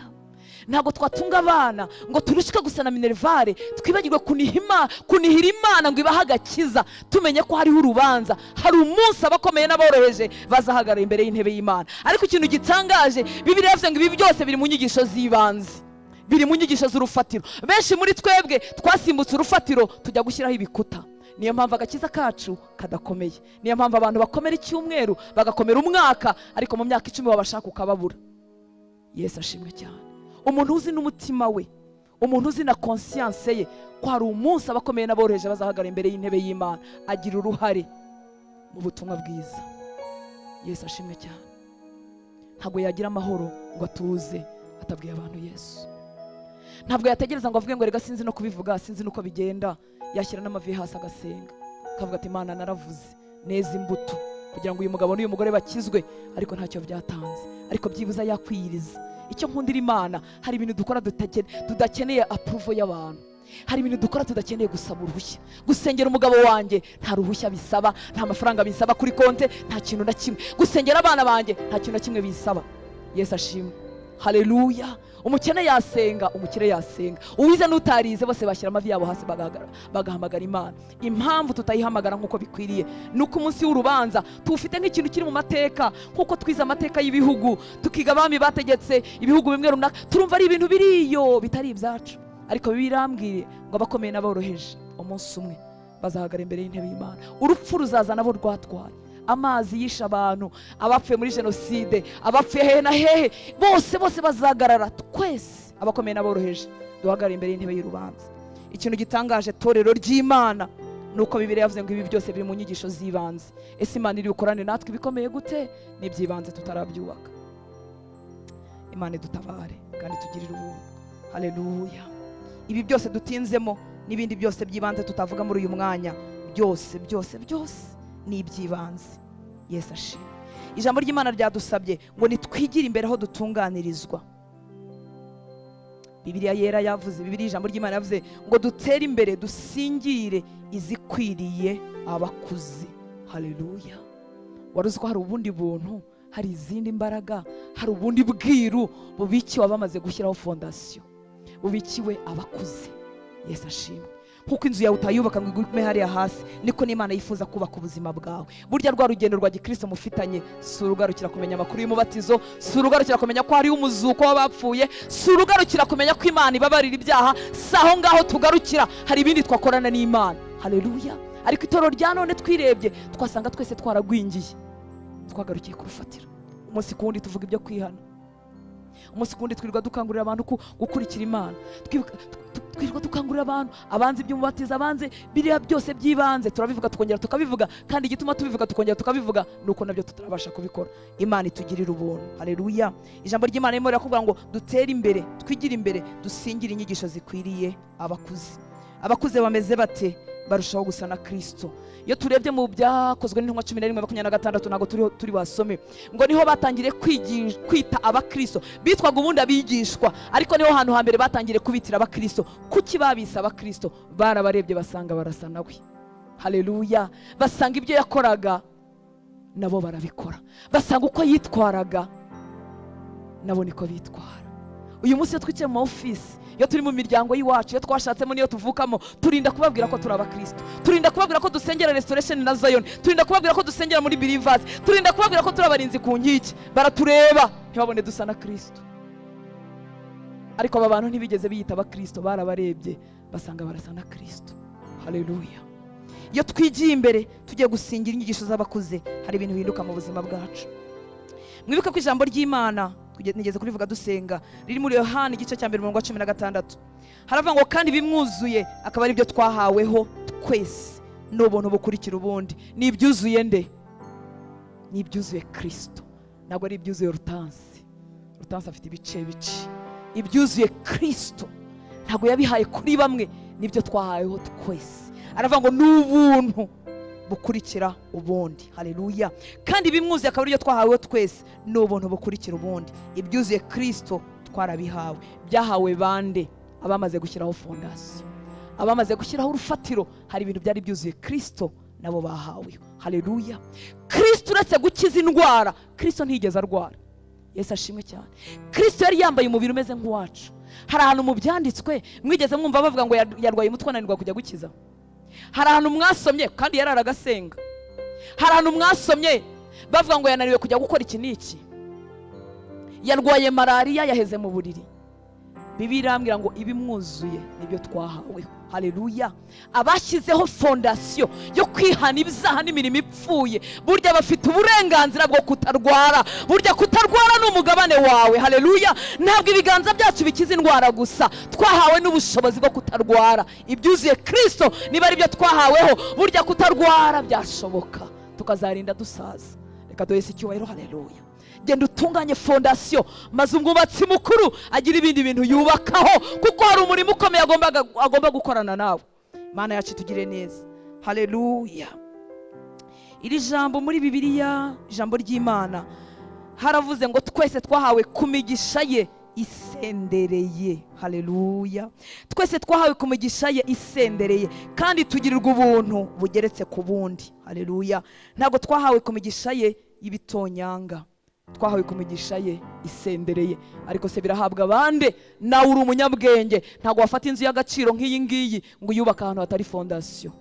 Ntabwo twatunga abana ngo turushike gusa na minervare, twibagirwe kunihira Imana ngo ibahe agakiza, tumenye ko hariho urubanza, hari umunsi abakomeye n'aboroheje bazahagarara imbere y'intebe y'Imana. Ariko ikintu gitangaje, Bibiliya yavuze ngo ibi byose biri mu nyigisho z'ibanze, biri mu nyigisho z'urufatiro. Benshi muri twebwe twasimbutse urufatiro tujya gushyiraho ibikuta. Niyo mpamvu agakiza kacu kadakomeye. Niyo mpamvu abantu bakomera icyumweru, bagakomera umwaka, ariko mu myaka 10 babashaka ukababura. Yesu ashimwe cyane. Umuntu uzi n'umutima we, umuntu uzi na conscience ye, ko hari umunsi abakomeye n'aboroheje bazahagarara imbere y'intebe y'Imana, agira uruhare mu butumwa bwiza. Yesu ashimwe cyane. Ntabwo yagira amahoro ngo atuze atabwiye abantu Yesu. Ntabwo yategereza ngo avuge ngo rega sinzi no kubivuga, sinzi nuko bigenda. Yashyira n'amavi hasi agasenga, akavuga ati Imana naravuze neza imbuto kugira ngo uyu mugabo n'uyu mugore bakizwe, ariko ntacyo byatanze, ariko byibuza yakwiyiriza. Icyo nkundira Imana, hari ibintu dukora tudakeneye approval y'abantu, hari ibintu dukora tudakeneye gusaba uruhushya. Gusengera umugabo wanjye nta ruhushya bisaba, nta mafaranga bisaba kuri konte, nta kintu na kimwe. Gusengera abana banjye nta kintu na kimwe bisaba. Yesu ashimwe. Haleluya. Umukene yasenga, umukire yasenga, uwize n'utarize bose bashyira amavi yabo hasi bagahamagara Imana. Impamvu tutayihamagara nk'uko bikwiriye nuko umunsi w'urubanza tuwufite nk'ikintu kiri mu mateka, nk'uko twize amateka y'ibihugu, tukiga abami bategetse ibihugu bimwe runaka, turumva ari ibintu biriyo bitari ibyacu. Ariko Bibiliya irambwiye ngo abakomeye n'aboroheje umunsi umwe bazahagarara imbere y'intebe y'Imana. Urupfu ruzaza nabo rwatwaye, amazi yishe abantu, abapfuye muri jenoside, abapfuye hehe na hehe, bose bose bazagarara. Twese abakomeye n'aboroheje duhagarara imbere y'intebe y'urubanza. Ikintu gitangaje, torero ry'Imana Nuko Bibiliya yavuze ngo ibi byose biri mu nyigisho z'ibanze. Ese Imana iri bukorane natwe ibikomeye gute n'iby'ibanze tutarabyubaka? Imana idutabare kandi tugirire ubuntu. Haleluya. Ibi byose dutinzemo n'ibindi byose by'ibanze tutavuga muri uyu mwanya, byose byose byose ni iby'ibanze. Yesu ashimwe. Ijambo ry'Imana ryadusabye ngo nitwigire imbere aho dutunganirizwa. Bibiliya yera yavuze, Bibiliya ijambo ry'Imana yavuze ngo dutere imbere dusingire izikwiriye abakuze. Haleluya. Wari uzi ko hari ubundi buntu, hari izindi mbaraga, hari ubundi bwiru bubikiwe abamaze gushyiraho fondasiyo, bubikiwe abakuze. Yesu ashimwe. Nkuko inzu yawe utayubaka ngo igume hariya hasi, niko n'Imana yifuza kubaka ubuzima bwawe. Burya rwa rugendo rwa gikristo mufitanye si urugarukira kumenya amakuru y'umubatizo, si urugarukira kumenya ko hari umuzuko w'abapfuye, si urugarukira kumenya ko Imana ibabarira ibyaha. Si aho ngaho tugarukira, hari ibindi twakorana n'Imana. Haleluya. Ariko itorero rya none twirebye twasanga twese twaragwingiye, twagarukiye ku rufatiro. Umunsi ku wundi tuvuga ibyo kwihana, umunsi ku wundi twirirwa dukangurira abantu gukurikira Imana, twirirwa dukangurira abantu abanze iby'umubatizo, abanze biriya byose by'ibanze, turabivuga tukongera tukabivuga. Kandi igituma tubivuga tukongera tukabivuga nuko nabyo tutarabasha kubikora. Imana itugirira ubuntu. Haleluya. Ijambo ry'Imana ririmo rirakubwira ngo dutere imbere, twigire imbere, dusingire inyigisho zikwiriye abakuze. Abakuze bameze bate? Barushaho gusa na Kristo. Iyo turebye mu byakozwe n'intumwa 11:26, ntabwo turi wasome, ngo niho batangiriye kwita abakristo. Bitwaga ubundi abigishwa, ariko niho hantu hambere batangiriye kubitira abakristo. Kuki babise abakristo? Barabarebye basanga barasa nawe. Haleluya. Basanga ibyo yakoraga nabo barabikora, basanga uko yitwaraga nabo niko bitwara. Uyu munsi iyo twicaye mu office, iyo turi mu miryango y'iwacu, iyo twashatsemo niyo tuvukamo, turinda kubabwira ko turi abakristo, turinda kubabwira ko dusengera Restoration na Zion, turinda kubabwira ko dusengera muri Believers, turinda kubabwira ko turi abarinzi ku nkike. Baratureba ntibabone dusa na Kristo. Ariko aba bantu ntibigeze biyita abakristo, barabarebye basanga barasa na Kristo. Haleluya. Iyo twigiye imbere tugiye gusingira inyigisho z'abakuze, hari ibintu bihinduka mu buzima bwacu. Mwibuke ko ijambo ry'Imana nigeze kurivuga dusenga, riri muri Yohana igice cya 1:16. Haravuga ngo kandi bimwuzuye akaba ari byo twahaweho twese n'ubuntu bukurikira ubundi. Ni ibyuzuye nde? Ni ibyuzuye Kristo. Ntabwo ari ibyuzuye Rutansi. Rutansi afite ibice bice. Ibyuzuye Kristo ntabwo yabihaye kuri bamwe, nibyo twahaweho twese. Aravuga ngo n'ubuntu bukurikira ubundi. Haleluya. Kandi bimwuzuye akaba aribyo twahawe twese n'ubuntu bukurikira ubundi. Ibyuzuye Kristo twarabihawe. Byahawe bande? Abamaze gushyiraho fondasiyo, abamaze gushyiraho urufatiro. Hari ibintu byari byuzuye Kristo nabo bahawe. Haleluya. Kristo uretse gukiza indwara, Kristo ntiyigeze arwara. Yesu ashimwe cyane. Kristo yari yambaye umubiri umeze nk'uwacu. Hari ahantu mu byanditswe mwigeze mwumva bavuga ngo yarwaye umutwe ananirwa kujya gukiza? Hari ahantu mwasomye kandi yararagasenga? Hari ahantu mwasomye bavuga ngo yananiwe kujya gukora iki n'iki? Yarwaye malariya yaheze mu buriri. Bibiliya irambwira ngo ibimwuzuye nibyo twahaweho. Haleluya. Abashyizeho fondasiyo yo kwihana ibyaha n'imirimo ipfuye, burya bafite uburenganzira bwo kutarwara. Burya kutarwara ni umugabane wawe. Haleluya. Ntabwo ibiganza byacu bikiza indwara gusa, twahawe n'ubushobozi bwo kutarwara. Ibyuzuye Kristo niba ari byo twahaweho, burya kutarwara byashoboka tukazarinda dusaza. Reka duhese icyubahiro. Haleluya. Genda utunganye fondasiyo, maze umwubatsi mukuru agira ibindi bintu yubakaho, kuko hari umurimo ukomeye agomba gukorana nawe. Imana yacu itugire neza. Haleluya. Iri jambo muri Bibiliya, ijambo ry'Imana, haravuze ngo twese twahawe ku migisha ye isendereye. Haleluya. Twese twahawe ku migisha ye isendereye, kandi tugirirwa ubuntu bugeretse ku bundi. Haleluya. Ntabwo twahawe ku migisha ye y'ibitonyanga, twahawe ku migisha ye isendereye. Ariko se birahabwa bande? Nawe uri umunyabwenge, ntabwo wafata inzu y'agaciro nk'iyi ngiyi ngo uyubake ahantu hatari fondasiyo.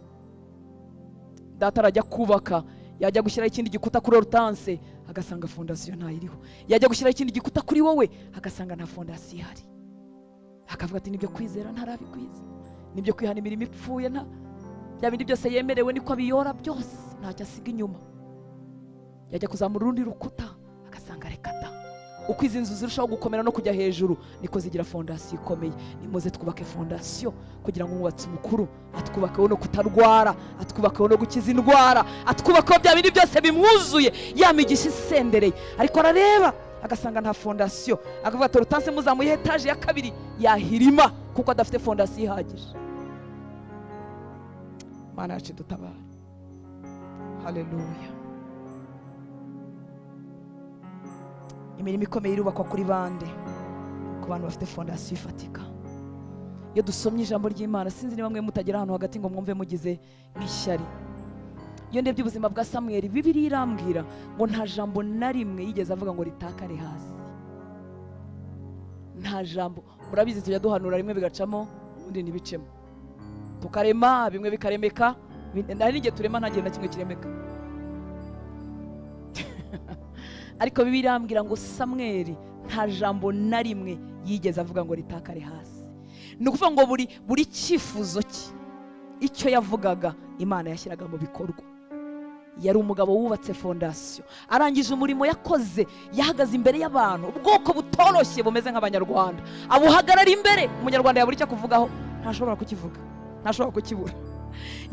Data arajya kubaka, yajya gushyiraho ikindi gikuta kuri Hortense agasanga fondasiyo ntayiriho, yajya gushyiraho ikindi gikuta kuri wowe agasanga nta fondasiyo ihari, akavuga ati nibyo kwizera ntarabikwiza, nibyo kwihana imirimo ipfuye nta bya bindi byose yemerewe niko abiyora byose, ntacyo asiga inyuma. Yajya kuzamura urundi rukuta agasanga reka da. Uko izi nzu zirushaho gukomera no kujya hejuru niko zigira fondasiyo ikomeye. Nimuze twubake fondasiyo kugira ngo umwubatsi mukuru atwubakeho no kutarwara, atwubakeho no gukiza indwara, atwubakeho bya bindi byose bimwuzuye, ya migisha isendereye. Ariko arareba agasanga nta fondasiyo, akavuga ati Hortense muzamuye etaje ya kabiri yahirima kuko adafite fondasiyo ihagije. Mana yacu dutabare. Haleluya. Imirimo ikomeye irubakwa kuri bande? Ku bantu bafite fondasiyo ifatika. Iyo dusomye ijambo ry'Imana, sinzi niba mwe mutagera ahantu hagati ngo mwumve mugize nk'ishyari. Iyo ndebye ubuzima bwa Samweli, Bibiliya irambwira ngo nta jambo na rimwe yigeze avuga ngo ritakare hasi. Nta jambo. Murabizi tujya duhanura rimwe bigacamo, ubundi ntibicemo. Tukarema bimwe bikaremeka, nari n'igihe turema nta gihe na kimwe kiremeka. Ariko Bibiliya irambwira ngo Samweli nta jambo na rimwe yigeze avuga ngo ritakare hasi. Ni ukuvuga ngo buri cyifuzo cye, icyo yavugaga Imana yashyiraga mu bikorwa. Yari umugabo wubatse fondasiyo, arangije umurimo yakoze, yahagaze imbere y'abantu, ubwoko butoroshye bumeze nk'Abanyarwanda, abuhagarara imbere. Umunyarwanda yabura icyo kuvugaho, ntashobora kukivuga, ntashobora kukibura.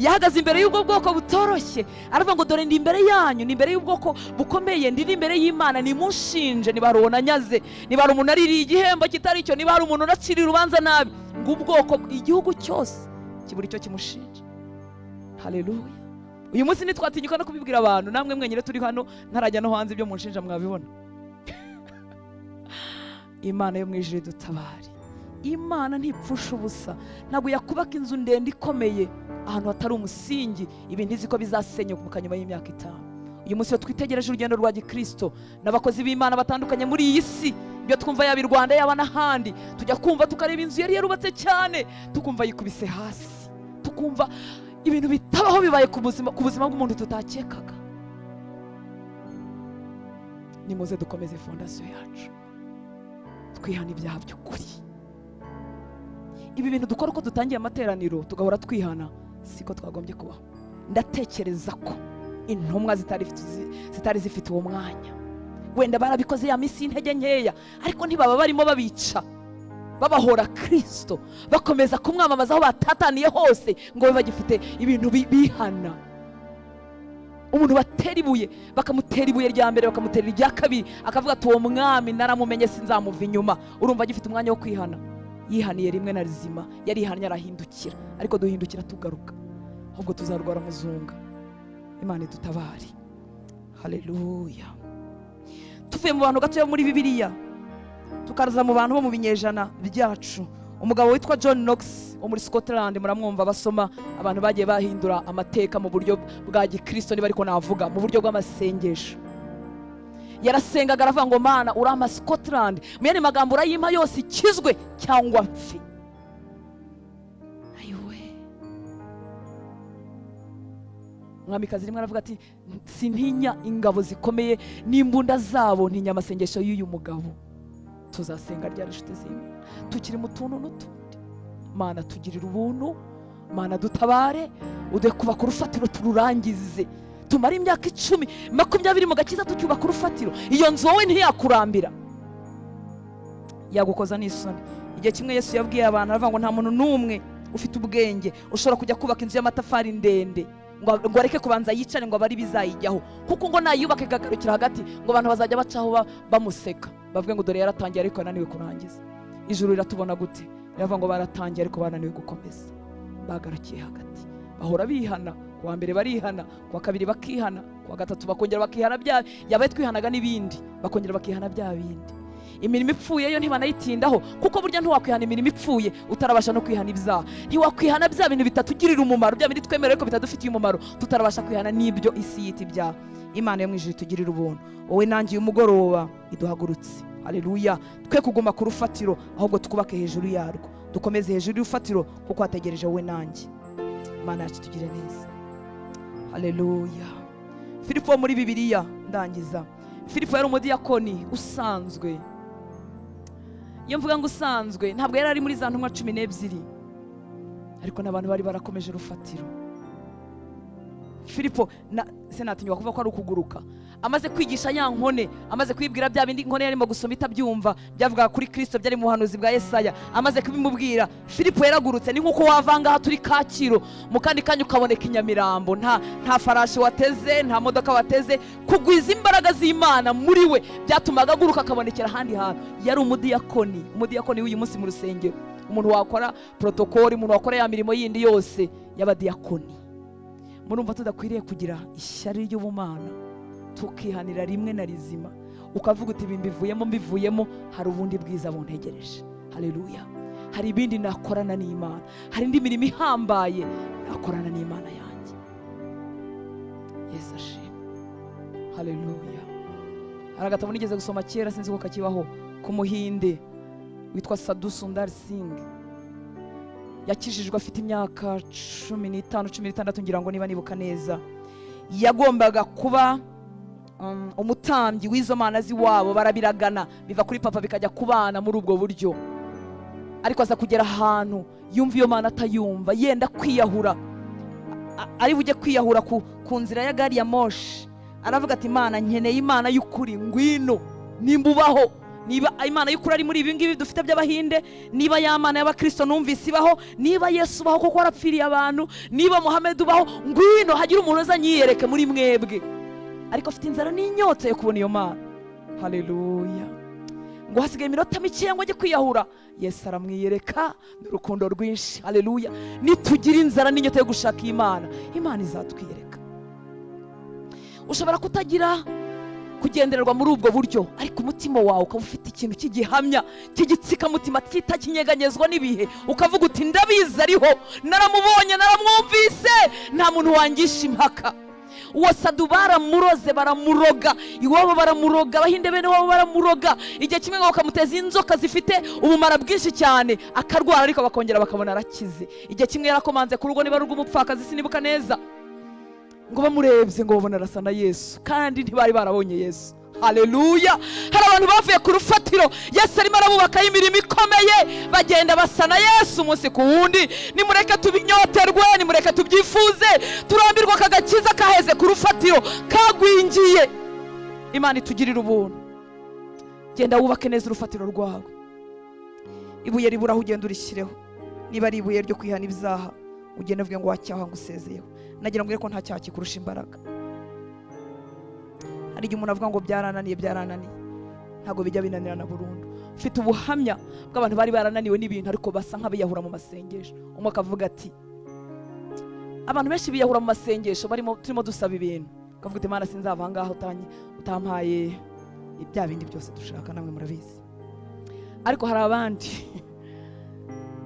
Yahagaze imbere y'ubwo bwoko butoroshye, aravuga ngo dore ndi imbere yanyu, ni imbere y'ubwoko bukomeye, ndi imbere y'Imana, nimunshinje niba hari uwo nanyaze, niba hari umuntu aririye igihembo kitari cyo, niba hari umuntu unaciriye urubanza nabi, ngo ubwoko, igihugu cyose kibura icyo kimushinja. Haleluya. Uyu munsi ntitwatinyuka no kubibwira abantu, namwe mwenyine turi hano, ntarajya no hanze ibyo munshinja mwabibona. Imana yo mu ijuru idutabare. Imana ntipfusha ubusa, ntabwo yakubaka inzu ndende ikomeye ahantu hatari umusingi, ibintu izi ko bizasenyuka nyuma y'imyaka 5. Uyu munsi iyo twitegereje urugendo rwa Gikristo n'abakozi b'Imana batandukanye muri iyi si, ibyo twumva yaba i Rwanda yaba n'ahandi, tujya kumva tukareba inzu yari yarubatse cyane, tukumva yikubise hasi, tukumva ibintu bitabaho bibaye ku buzima bw'umuntu tutakekaga. Nimuze dukomeze fondasiyo yacu, twihana ibyaha by'ukuri. Ibi bintu dukora uko dutangiye amateraniro tugahora twihana, siko twagombye kubaho. Ndatekereza ko intumwa zitari zifite uwo mwanya. Wenda barabikoze ya minsi y'intege nkeya, ariko ntibaba barimo babica, babahora Kristo, bakomeza kumwamamaza aho batataniye hose, ngo babe bagifite ibintu bihana. Umuntu batera ibuye, bakamutera ibuye rya mbere, bakamutera irya kabiri, akavuga ati uwo mwami naramumenye sinzamuva inyuma. Urumva agifite umwanya wo kwihana. Yihaniye rimwe na rizima, yarihannye arahindukira. Ariko duhindukira tugaruka, ahubwo tuzarwara muzunga. Imana idutabare. Haleluya. Tuvuye mu bantu gatoya muri Bibiliya, tukaza mu bantu bo mu binyejana byacu. Umugabo witwa John Knox wo muri Scotland, muramwumva basoma abantu bagiye bahindura amateka mu buryo bwa Gikristo, niba ariko navuga mu buryo bw'amasengesho. Yarasengaga aravuga ngo Mana urampa Scotland, mu yandi magambo urayimpa yose ikizwe cyangwa mpfe. Ayiwe. Umwamikazi rimwe aravuga ati sintinya ingabo zikomeye n'imbunda zabo, ntinya amasengesho y'uyu mugabo. Tuzasenga ryari inshuti z'Imana? Tukiri mu tuntu n'utundi. Mana tugirira ubuntu, Mana dutabare, ude kubaka urufatiro tururangize. Tumara imyaka 10, 20 mu gakiza tucyubaka urufatiro. Iyo nzu wowe ntiyakurambira, yagukoza n'isoni. Igihe kimwe Yesu yabwiye abantu aravuga ngo nta muntu n'umwe ufite ubwenge ushobora kujya kubaka inzu y'amatafari ndende ngo areke kubanza yicare ngo abari bizayijyaho, kuko ngo nayubake ikagarukira hagati ngo abantu bazajya bacaho bamuseka, bavuge ngo dore yaratangiye ariko yananiwe kurangiza. Ijuru riratubona gute? Riravuga ngo baratangiye ariko bananiwe gukomeza, bagarukiye hagati. Bahora bihana, kuwa mbere barihana, kuwa kabiri bakihana, kuwa gatatu bakongera bakihana bya yabaye twihanaga n'ibindi, bakongera bakihana bya bindi. Imirimo ipfuye yo ntibanayitindaho, kuko burya ntiwakwihana imirimo ipfuye utarabasha no kwihana ibyaha. Ntiwakwihana bya bintu bitatugirira umumaro, bya bindi twemerewe ko bitadufitiye umumaro, tutarabasha kwihana n'ibyo isi yita ibyaha. Imana yo mu ijuru itugirira ubuntu. Wowe nanjye uyu mugoroba iduhagurutse. Haleluya. Twe kuguma ku rufatiro, ahubwo twubake hejuru yarwo, dukomeze hejuru y'urufatiro kuko hategereje wowe nanjye. Imana yacu itugire neza. Haleluya. Filipo muri Bibiliya, ndangiza. Filipo yari umudiyakoni usanzwe. Iyo mvuga ngo usanzwe, ntabwo yari ari muri za ntumwa 12, ariko n'abantu bari barakomeje urufatiro. Filipo senatinywa kuvuga ko ari ukuguruka, Amaze kwigisha ya nkone, amaze kwibwira bya bindi inkone yarimo gusoma itabyumva, byavugaga kuri Kristo, byari mu buhanuzi bwa Yesaya. Amaze kubimubwira, Filipo yaragurutse. Ni nkuko wavanga aha turi Kacyiru, mu kandi kanya ukaboneka i Nyamirambo. Nta farashi wateze, nta modoka wateze. Kugwiza imbaraga z'Imana muri we byatumaga aguruka akabonekera ahandi hantu. Yari umudiyakoni, umudiyakoni w'uyu munsi mu rusengero, umuntu wakora protokoli, umuntu wakora ya mirimo yindi yose y'abadiyakoni. Murumva tudakwiriye kugira ishyari ry'ubumana, tukihanira rimwe na rizima, ukavuga uti mbivuyemo, mbivuyemo, hari ubundi bwiza buntegereje. Haleluya. Hari ibindi nakorana n'Imana, hari indi mirimo ihambaye nakorana n'Imana yanjye. Yesu ashimwe. Haleluya. Hari agatabo nigeze gusoma kera, sinzi ko kakibaho, ku muhinde witwa Sadhu Sundar Singh. Yakijijwe afite imyaka 15, 16 ngira ngo niba nibuka neza. Yagombaga kuba umutambyi w'izo mana z'iwabo, barabiragana biva kuri papa bikajya kubana muri ubwo buryo. Ariko aza kugera ahantu yumva iyo mana atayumva, yenda kwiyahura, ari bujye kwiyahura ku nzira ya gari ya moshi. Aravuga ati Imana, nkeneye Imana y'ukuri, ngwino nimba ubaho, niba Imana y'ukuri ari muri ibi ngibi dufite by'abahinde, niba ya Mana y'abakristo numvise ibaho, niba Yesu ubaho kuko warapfiriye abantu, niba Muhammad ubaho, ngwino hagire umuntu azanyiyereke muri mwebwe. Ariko afite inzara n'inyota yo kubona iyo Mana. Haleluya. Ngo hasigaye iminota mike ngo ajye kwiyahura, Yesu aramwiyereka n'urukundo rwinshi. Haleluya. Nitugira inzara n'inyota yo gushaka Imana, Imana izatwiyereka. Ushobora kutagira kugendererwa muri ubwo buryo, ariko umutima wawe ukaba ufite ikintu cy'igihamya cy'igitsikamutima kitakinyeganyezwa n'ibihe, ukavuga uti ndabizi ariho, naramubonye, naramwumvise, nta muntu wangisha impaka. Uwo Sadu baramuroze, baramuroga iwabo, baramuroga abahinde bene wabo baramuroga. Igihe kimwe ngo bakamuteza inzoka zifite ubumara bwinshi cyane, akarwara, ariko bakongera bakabona arakize. Igihe kimwe yarakomanze ku rugo, niba ari urw'umupfakazi sinibuka neza, ngo bamurebye ngo babona arasa na Yesu, kandi ntibari barabonye Yesu. Haleluya. Hari abantu bavuye ku rufatiro, Yesu arimo arabubakaho imirimo ikomeye, bagenda basa na Yesu umunsi ku wundi. Nimureke tubinyoterwe, nimureke tubyifuze, turambirwa aka gakiza kaheze ku rufatiro, kagwingiye. Imana itugirire ubuntu. Genda wubake neza urufatiro rwawe. Ibuye ribura aho ugenda urishyireho. Niba ari ibuye ryo kwihana ibyaha, ugenda uvuge ngo wacyaha ngusezeyeho. Nagira ngo ko nta cyaha kikurusha imbaraga. Hari igihe umuntu avuga ngo byarananiye, byarananiye. Ntabwo bijya binanirana burundu. Mfite ubuhamya bw'abantu bari barananiwe n'ibintu, ariko basa nk'abiyahura mu masengesho. Umwe akavuga ati abantu benshi biyahura mu masengesho, barimo turimo dusaba ibintu, akavuga ati Imana sinzava aha ngaha utampaye ibya bindi byose dushaka, namwe murabizi. Ariko hari abandi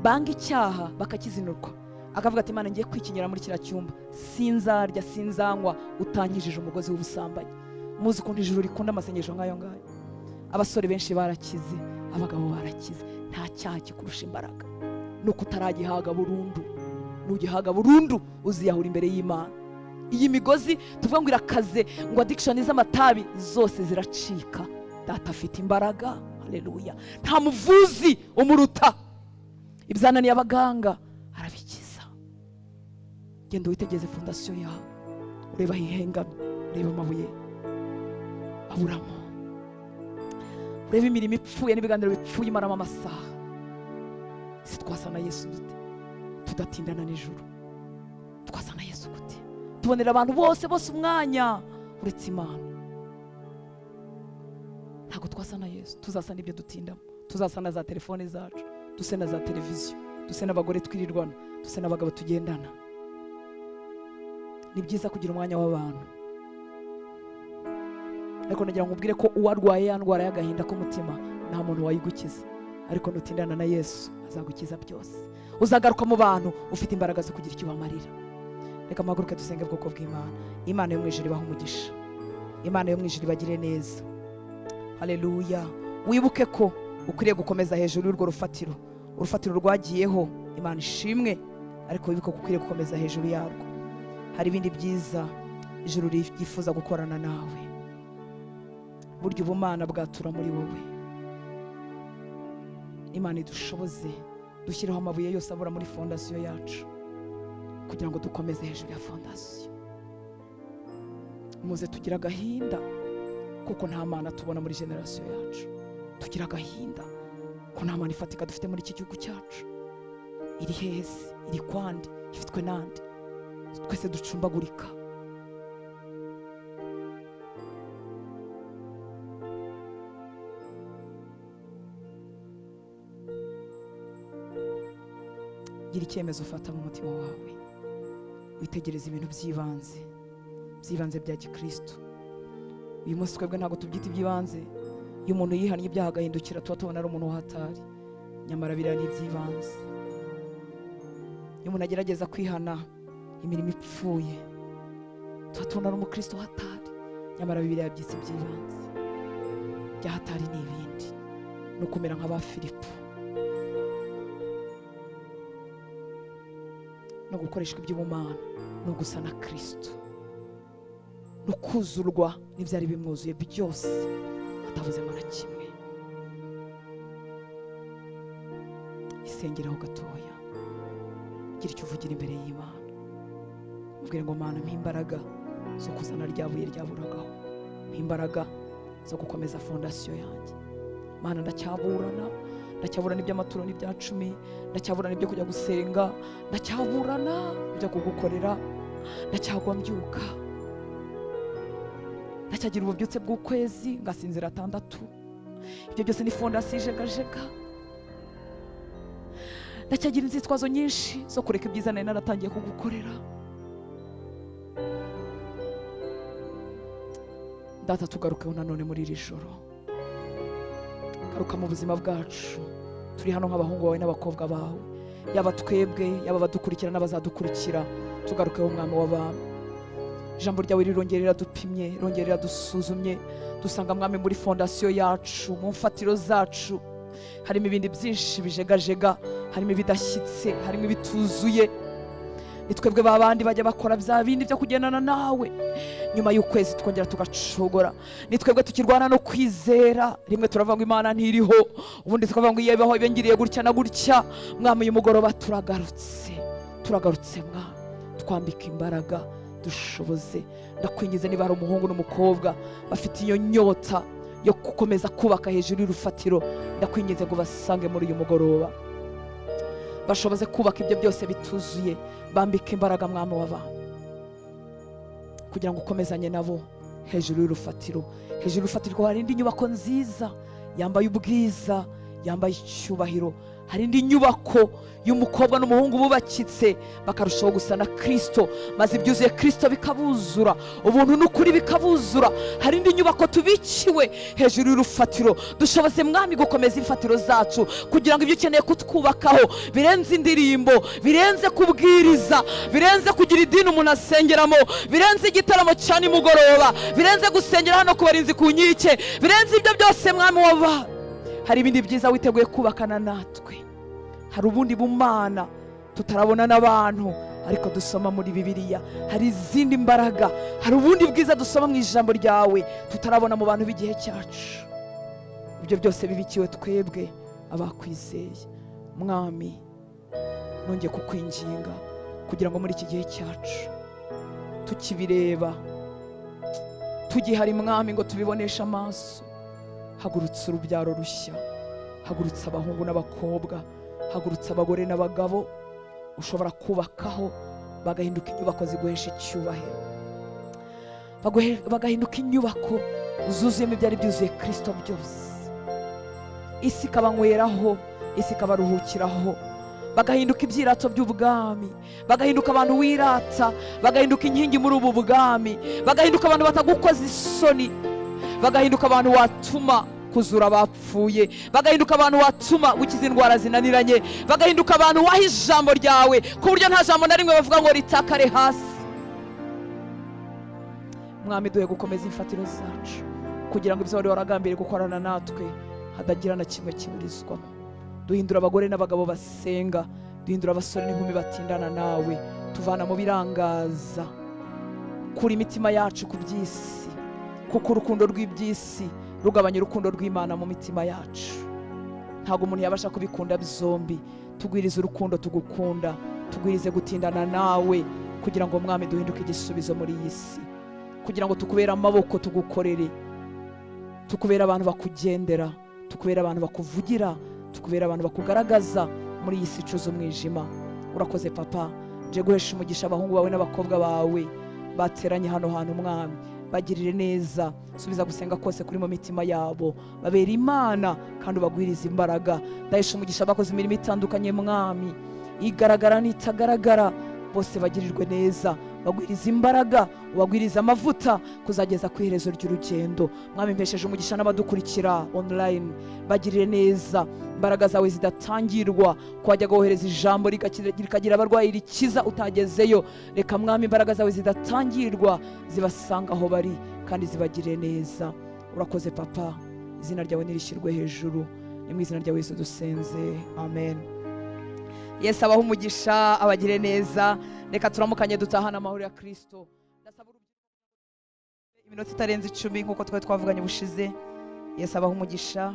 banga icyaha bakakizinurwa, akavuga ati Imana ngiye kwikinyira muri kiriya cyumba, sinzarya sinzanywa utankijije umugozi w'ubusambanyi. Muzi ukuntu ijuru rikunda amasengesho nk'ayo ngayo. Abasore benshi barakize, abagabo barakize. Nta cyaha kikurusha imbaraga, nuko utaragihaga burundu. Nugihaga burundu uziyahura imbere y'Imana. Iyi migozi tuvuga ngo irakaze, ngo addiction z'amatabi zose ziracika. Data afite imbaraga. Haleluya. Nta muvuzi umuruta. Ibyananiye abaganga arabikiza. Genda witegeze fondasiyo yawe, ureba ahihengamye, ureba amabuye aburamo, ureba imirimo ipfuye n'ibiganiro bipfuye imaramo amasaha. Si twasa na Yesu dute tudatindana nijoro? Twasa na Yesu gute tubonera abantu bose bose umwanya uretse Imana? Ntabwo twasa na Yesu. Tuzasa n'ibyo dutindamo, tuzasa na za telefone zacu, duse na za televiziyo, duse n'abagore twirirwana, duse n'abagabo tugendana. Ni byiza kugira umwanya w'abantu, ariko nagira ngo ubwire ko uwarwaye ya ndwara y'agahinda k'umutima nta muntu wayigukiza, ariko nutindana na Yesu azagukiza byose. Uzagaruka mu bantu ufite imbaraga zo kugira icyo ubamarira. Reka mpaguruke dusenge ubwoko bw'Imana. Imana yo mu ijuru ibahe umugisha, Imana yo mu ijuru ibagire neza. Haleluya. Wibuke ko ukwiriye gukomeza hejuru y'urwo rufatiro. Urufatiro rwagiyeho, Imana ishimwe, ariko wibuke ko ukwiriye gukomeza hejuru yarwo. Hari ibindi byiza ijuru ryifuza gukorana nawe. Burya ubumana bwatura muri wowe. Imana idushoboze dushyireho amabuye yose abura muri fondasiyo yacu, kugira ngo dukomeze hejuru ya fondasiyo. Muze tugira agahinda Kuko nta mana tubona muri generasiyo yacu. Tugira agahinda ko nta mana ifatika dufite muri iki gihugu cyacu. Iri hese, iri kwande, ifitwe nande? Twese ducumbagurika. Gira icyemezo ufata mu mutima wawe, witegereza ibintu by'ibanze, by'ibanze bya gikristo. Uyu munsi twebwe ntabwo tubyita iby'ibanze. Iyo umuntu yihannye ibyaha agahindukira, tuba tubona ari umuntu w'ahatari, nyamara biriya ni iby'ibanze. Iyo umuntu agerageza kwihana imirimo ipfuye, tuba tubona ari umukristo w'ahatari, nyamara biriya byitse iby'ibanze. By'ahatari ni ibindi, ni ukumera nk'aba Filipo, no gukoreshwa iby'ubumana, no gusa na Kristo, no kuzurwa n'ibyari bimwuzuye byose atavuzemo na kimwe. Isengeraho gatoya, gira icyo uvugira imbere y'Imana, ubwire ngo Mana mpa imbaraga zo kuzana rya buye ryaburagaho, mpa imbaraga zo gukomeza fondasiyo yanjye. Mana ndacyaburana, ndacyaburana iby'amaturo n'ibya cumi, ndacyaburana ibyo kujya gusenga, ndacyaburana ibyo kugukorera, ndacyagwa mbyuka, ndacyagira ububyutse bw'ukwezi ngasinzira 6. Ibyo byose ni fondasiyo ijegajega. Ndacyagira inzitwazo nyinshi zo kureka ibyiza nari naratangiye kugukorera. Data, tugarukeho nanone muri iri joro, garuka mu buzima bwacu. Turi hano nk'abahungu bawe n'abakobwa bawe, yaba twebwe, yaba abadukurikira n'abazadukurikira, tugarukeho Mwami w'abami. Ijambo ryawe rirongera riradupimye, rirongera riradusuzumye, dusanga Mwami muri fondasiyo yacu, mu mfatiro zacu harimo ibindi byinshi bijegajega, harimo ibidashyitse, harimo ibituzuye. Ni twebwe babandi bajya bakora bya bindi byo kugendana nawe, nyuma y'ukwezi twongera tugacogora. Ni twebwe tukirwana no kwizera, rimwe turavuga ngo Imana ntiriho, ubundi tukavuga ngo iyebaho ibengiriye gutya na gutya. Mwami uyu mugoroba turagarutse, turagarutse Mwami, twambika imbaraga, dushoboze. Ndakwingize niba hari umuhungu n'umukobwa bafite iyo nyota yo gukomeza kubaka hejuru y'urufatiro, ndakwingize ngo basange muri uyu mugoroba, bashoboze kubaka ibyo byose bituzuye, bambike imbaraga Mwami w'abantu, kugira ngo ukomezanye nabo hejuru y'urufatiro. Hejuru y'urufatiro hari indi nyubako nziza yambaye ubwiza, yambaye icyubahiro. Hari indi nyubako y'umukobwa n'umuhungu bubakitse bakarushaho gusa na Kristo, maze ibyuzuye Kristo bikabuzura, ubuntu n'ukuri bikabuzura. Hari indi nyubako tubikiwe hejuru y'urufatiro. Dushoboze Mwami gukomeza imfatiro zacu, kugira ngo ibyo ukeneye kutwubakaho birenze indirimbo, birenze kubwiriza, birenze kugira idini umuntu asengeramo, birenze igitaramo cya nimugoroba, birenze gusengera hano ku barinzi ku nkike, birenze ibyo byose Mwami w'abantu. Hari ibindi byiza witeguye kubakana natwe, hari ubundi bumana tutarabona n'abantu ariko dusoma muri Bibiliya, hari izindi mbaraga, hari ubundi bwiza dusoma mu ijambo ryawe tutarabona mu bantu b'igihe cyacu. Ibyo byose bibikiwe twebwe abakwizeye. Mwami, nongeye kukwinginga kugira ngo muri iki gihe cyacu tukibireba, tugihari Mwami ngo tubiboneshe amaso, hagurutse urubyaro rushya, hagurutse abahungu n'abakobwa, hagurutse abagore n'abagabo ushobora kubakaho bagahinduka inyubako ziguhesha icyubahiro, bagahinduka inyubako zuzuyemo ibyari byuzuye Kristo byose, isi ikabanyweraho, isi ikabaruhukiraho, bagahinduka ibyirato by'ubwami, bagahinduka abantu wirata, bagahinduka inkingi muri ubu bwami, bagahinduka abantu batagukoza isoni, bagahinduka abantu watuma kuzura abapfuye, bagahinduka abantu watuma gukiza indwara zinaniranye, bagahinduka abantu waha ijambo ryawe ku buryo nta jambo na rimwe bavuga ngo ritakare hasi. Mwami, duhe gukomeza imfatiro zacu kugira ngo ibyo wari waragambiriye gukorana natwe hadagira na kimwe kiburizwamo. Duhindura abagore n'abagabo basenga, duhindura abasore n'inkumi batindana nawe, tuvana mu birangaza, kura imitima yacu ku by'isi, kuko urukundo rw'iby'isi rugabanya urukundo rw'Imana mu mitima yacu. Ntabwo umuntu yabasha kubikunda byombi. Tugwirize urukundo tugukunda, tugwirize gutindana nawe, kugira ngo Mwami duhinduke igisubizo muri iyi si, kugira ngo tukubere amaboko tugukorere. Tukubera abantu bakugendera, tukubera abantu bakuvugira, tukubera abantu bakugaragaza muri iyi si icuza umwijima. Urakoze Papa. Nje guhesha umugisha abahungu bawe n'abakobwa bawe bateranye hano hantu Mwami, bagirire neza, subiza gusenga kose kuri mu mitima yabo, babera Imana kandi ubagwirize imbaraga. Ndahesha umugisha abakoze imirimo itandukanye Mwami, igaragara n'itagaragara, bose bagirirwe neza, bagwiriza imbaraga, ubagwiriza amavuta kuzageza ku iherezo ry'urugendo. Mwami, mpesheje umugisha n'abadukurikira online, bagirire neza, imbaraga zawe zidatangirwa, ko wajya wohereza ijambo rikagira abarwayi rikiza utagezeyo. Reka Mwami imbaraga zawe zidatangirwa zibasanga aho bari kandi zibagirire neza. Urakoze Papa, izina ryawe nirishyirwe hejuru, ni mu izina rya Yesu dusenze, amen. Yesu abahe umugisha, abagire neza. Reka turamukanye dutahana amahoro ya Kristo. Ndasaba iminota itarenze 10 nkuko twari twavuganye ubushize. Yesu abahe umugisha.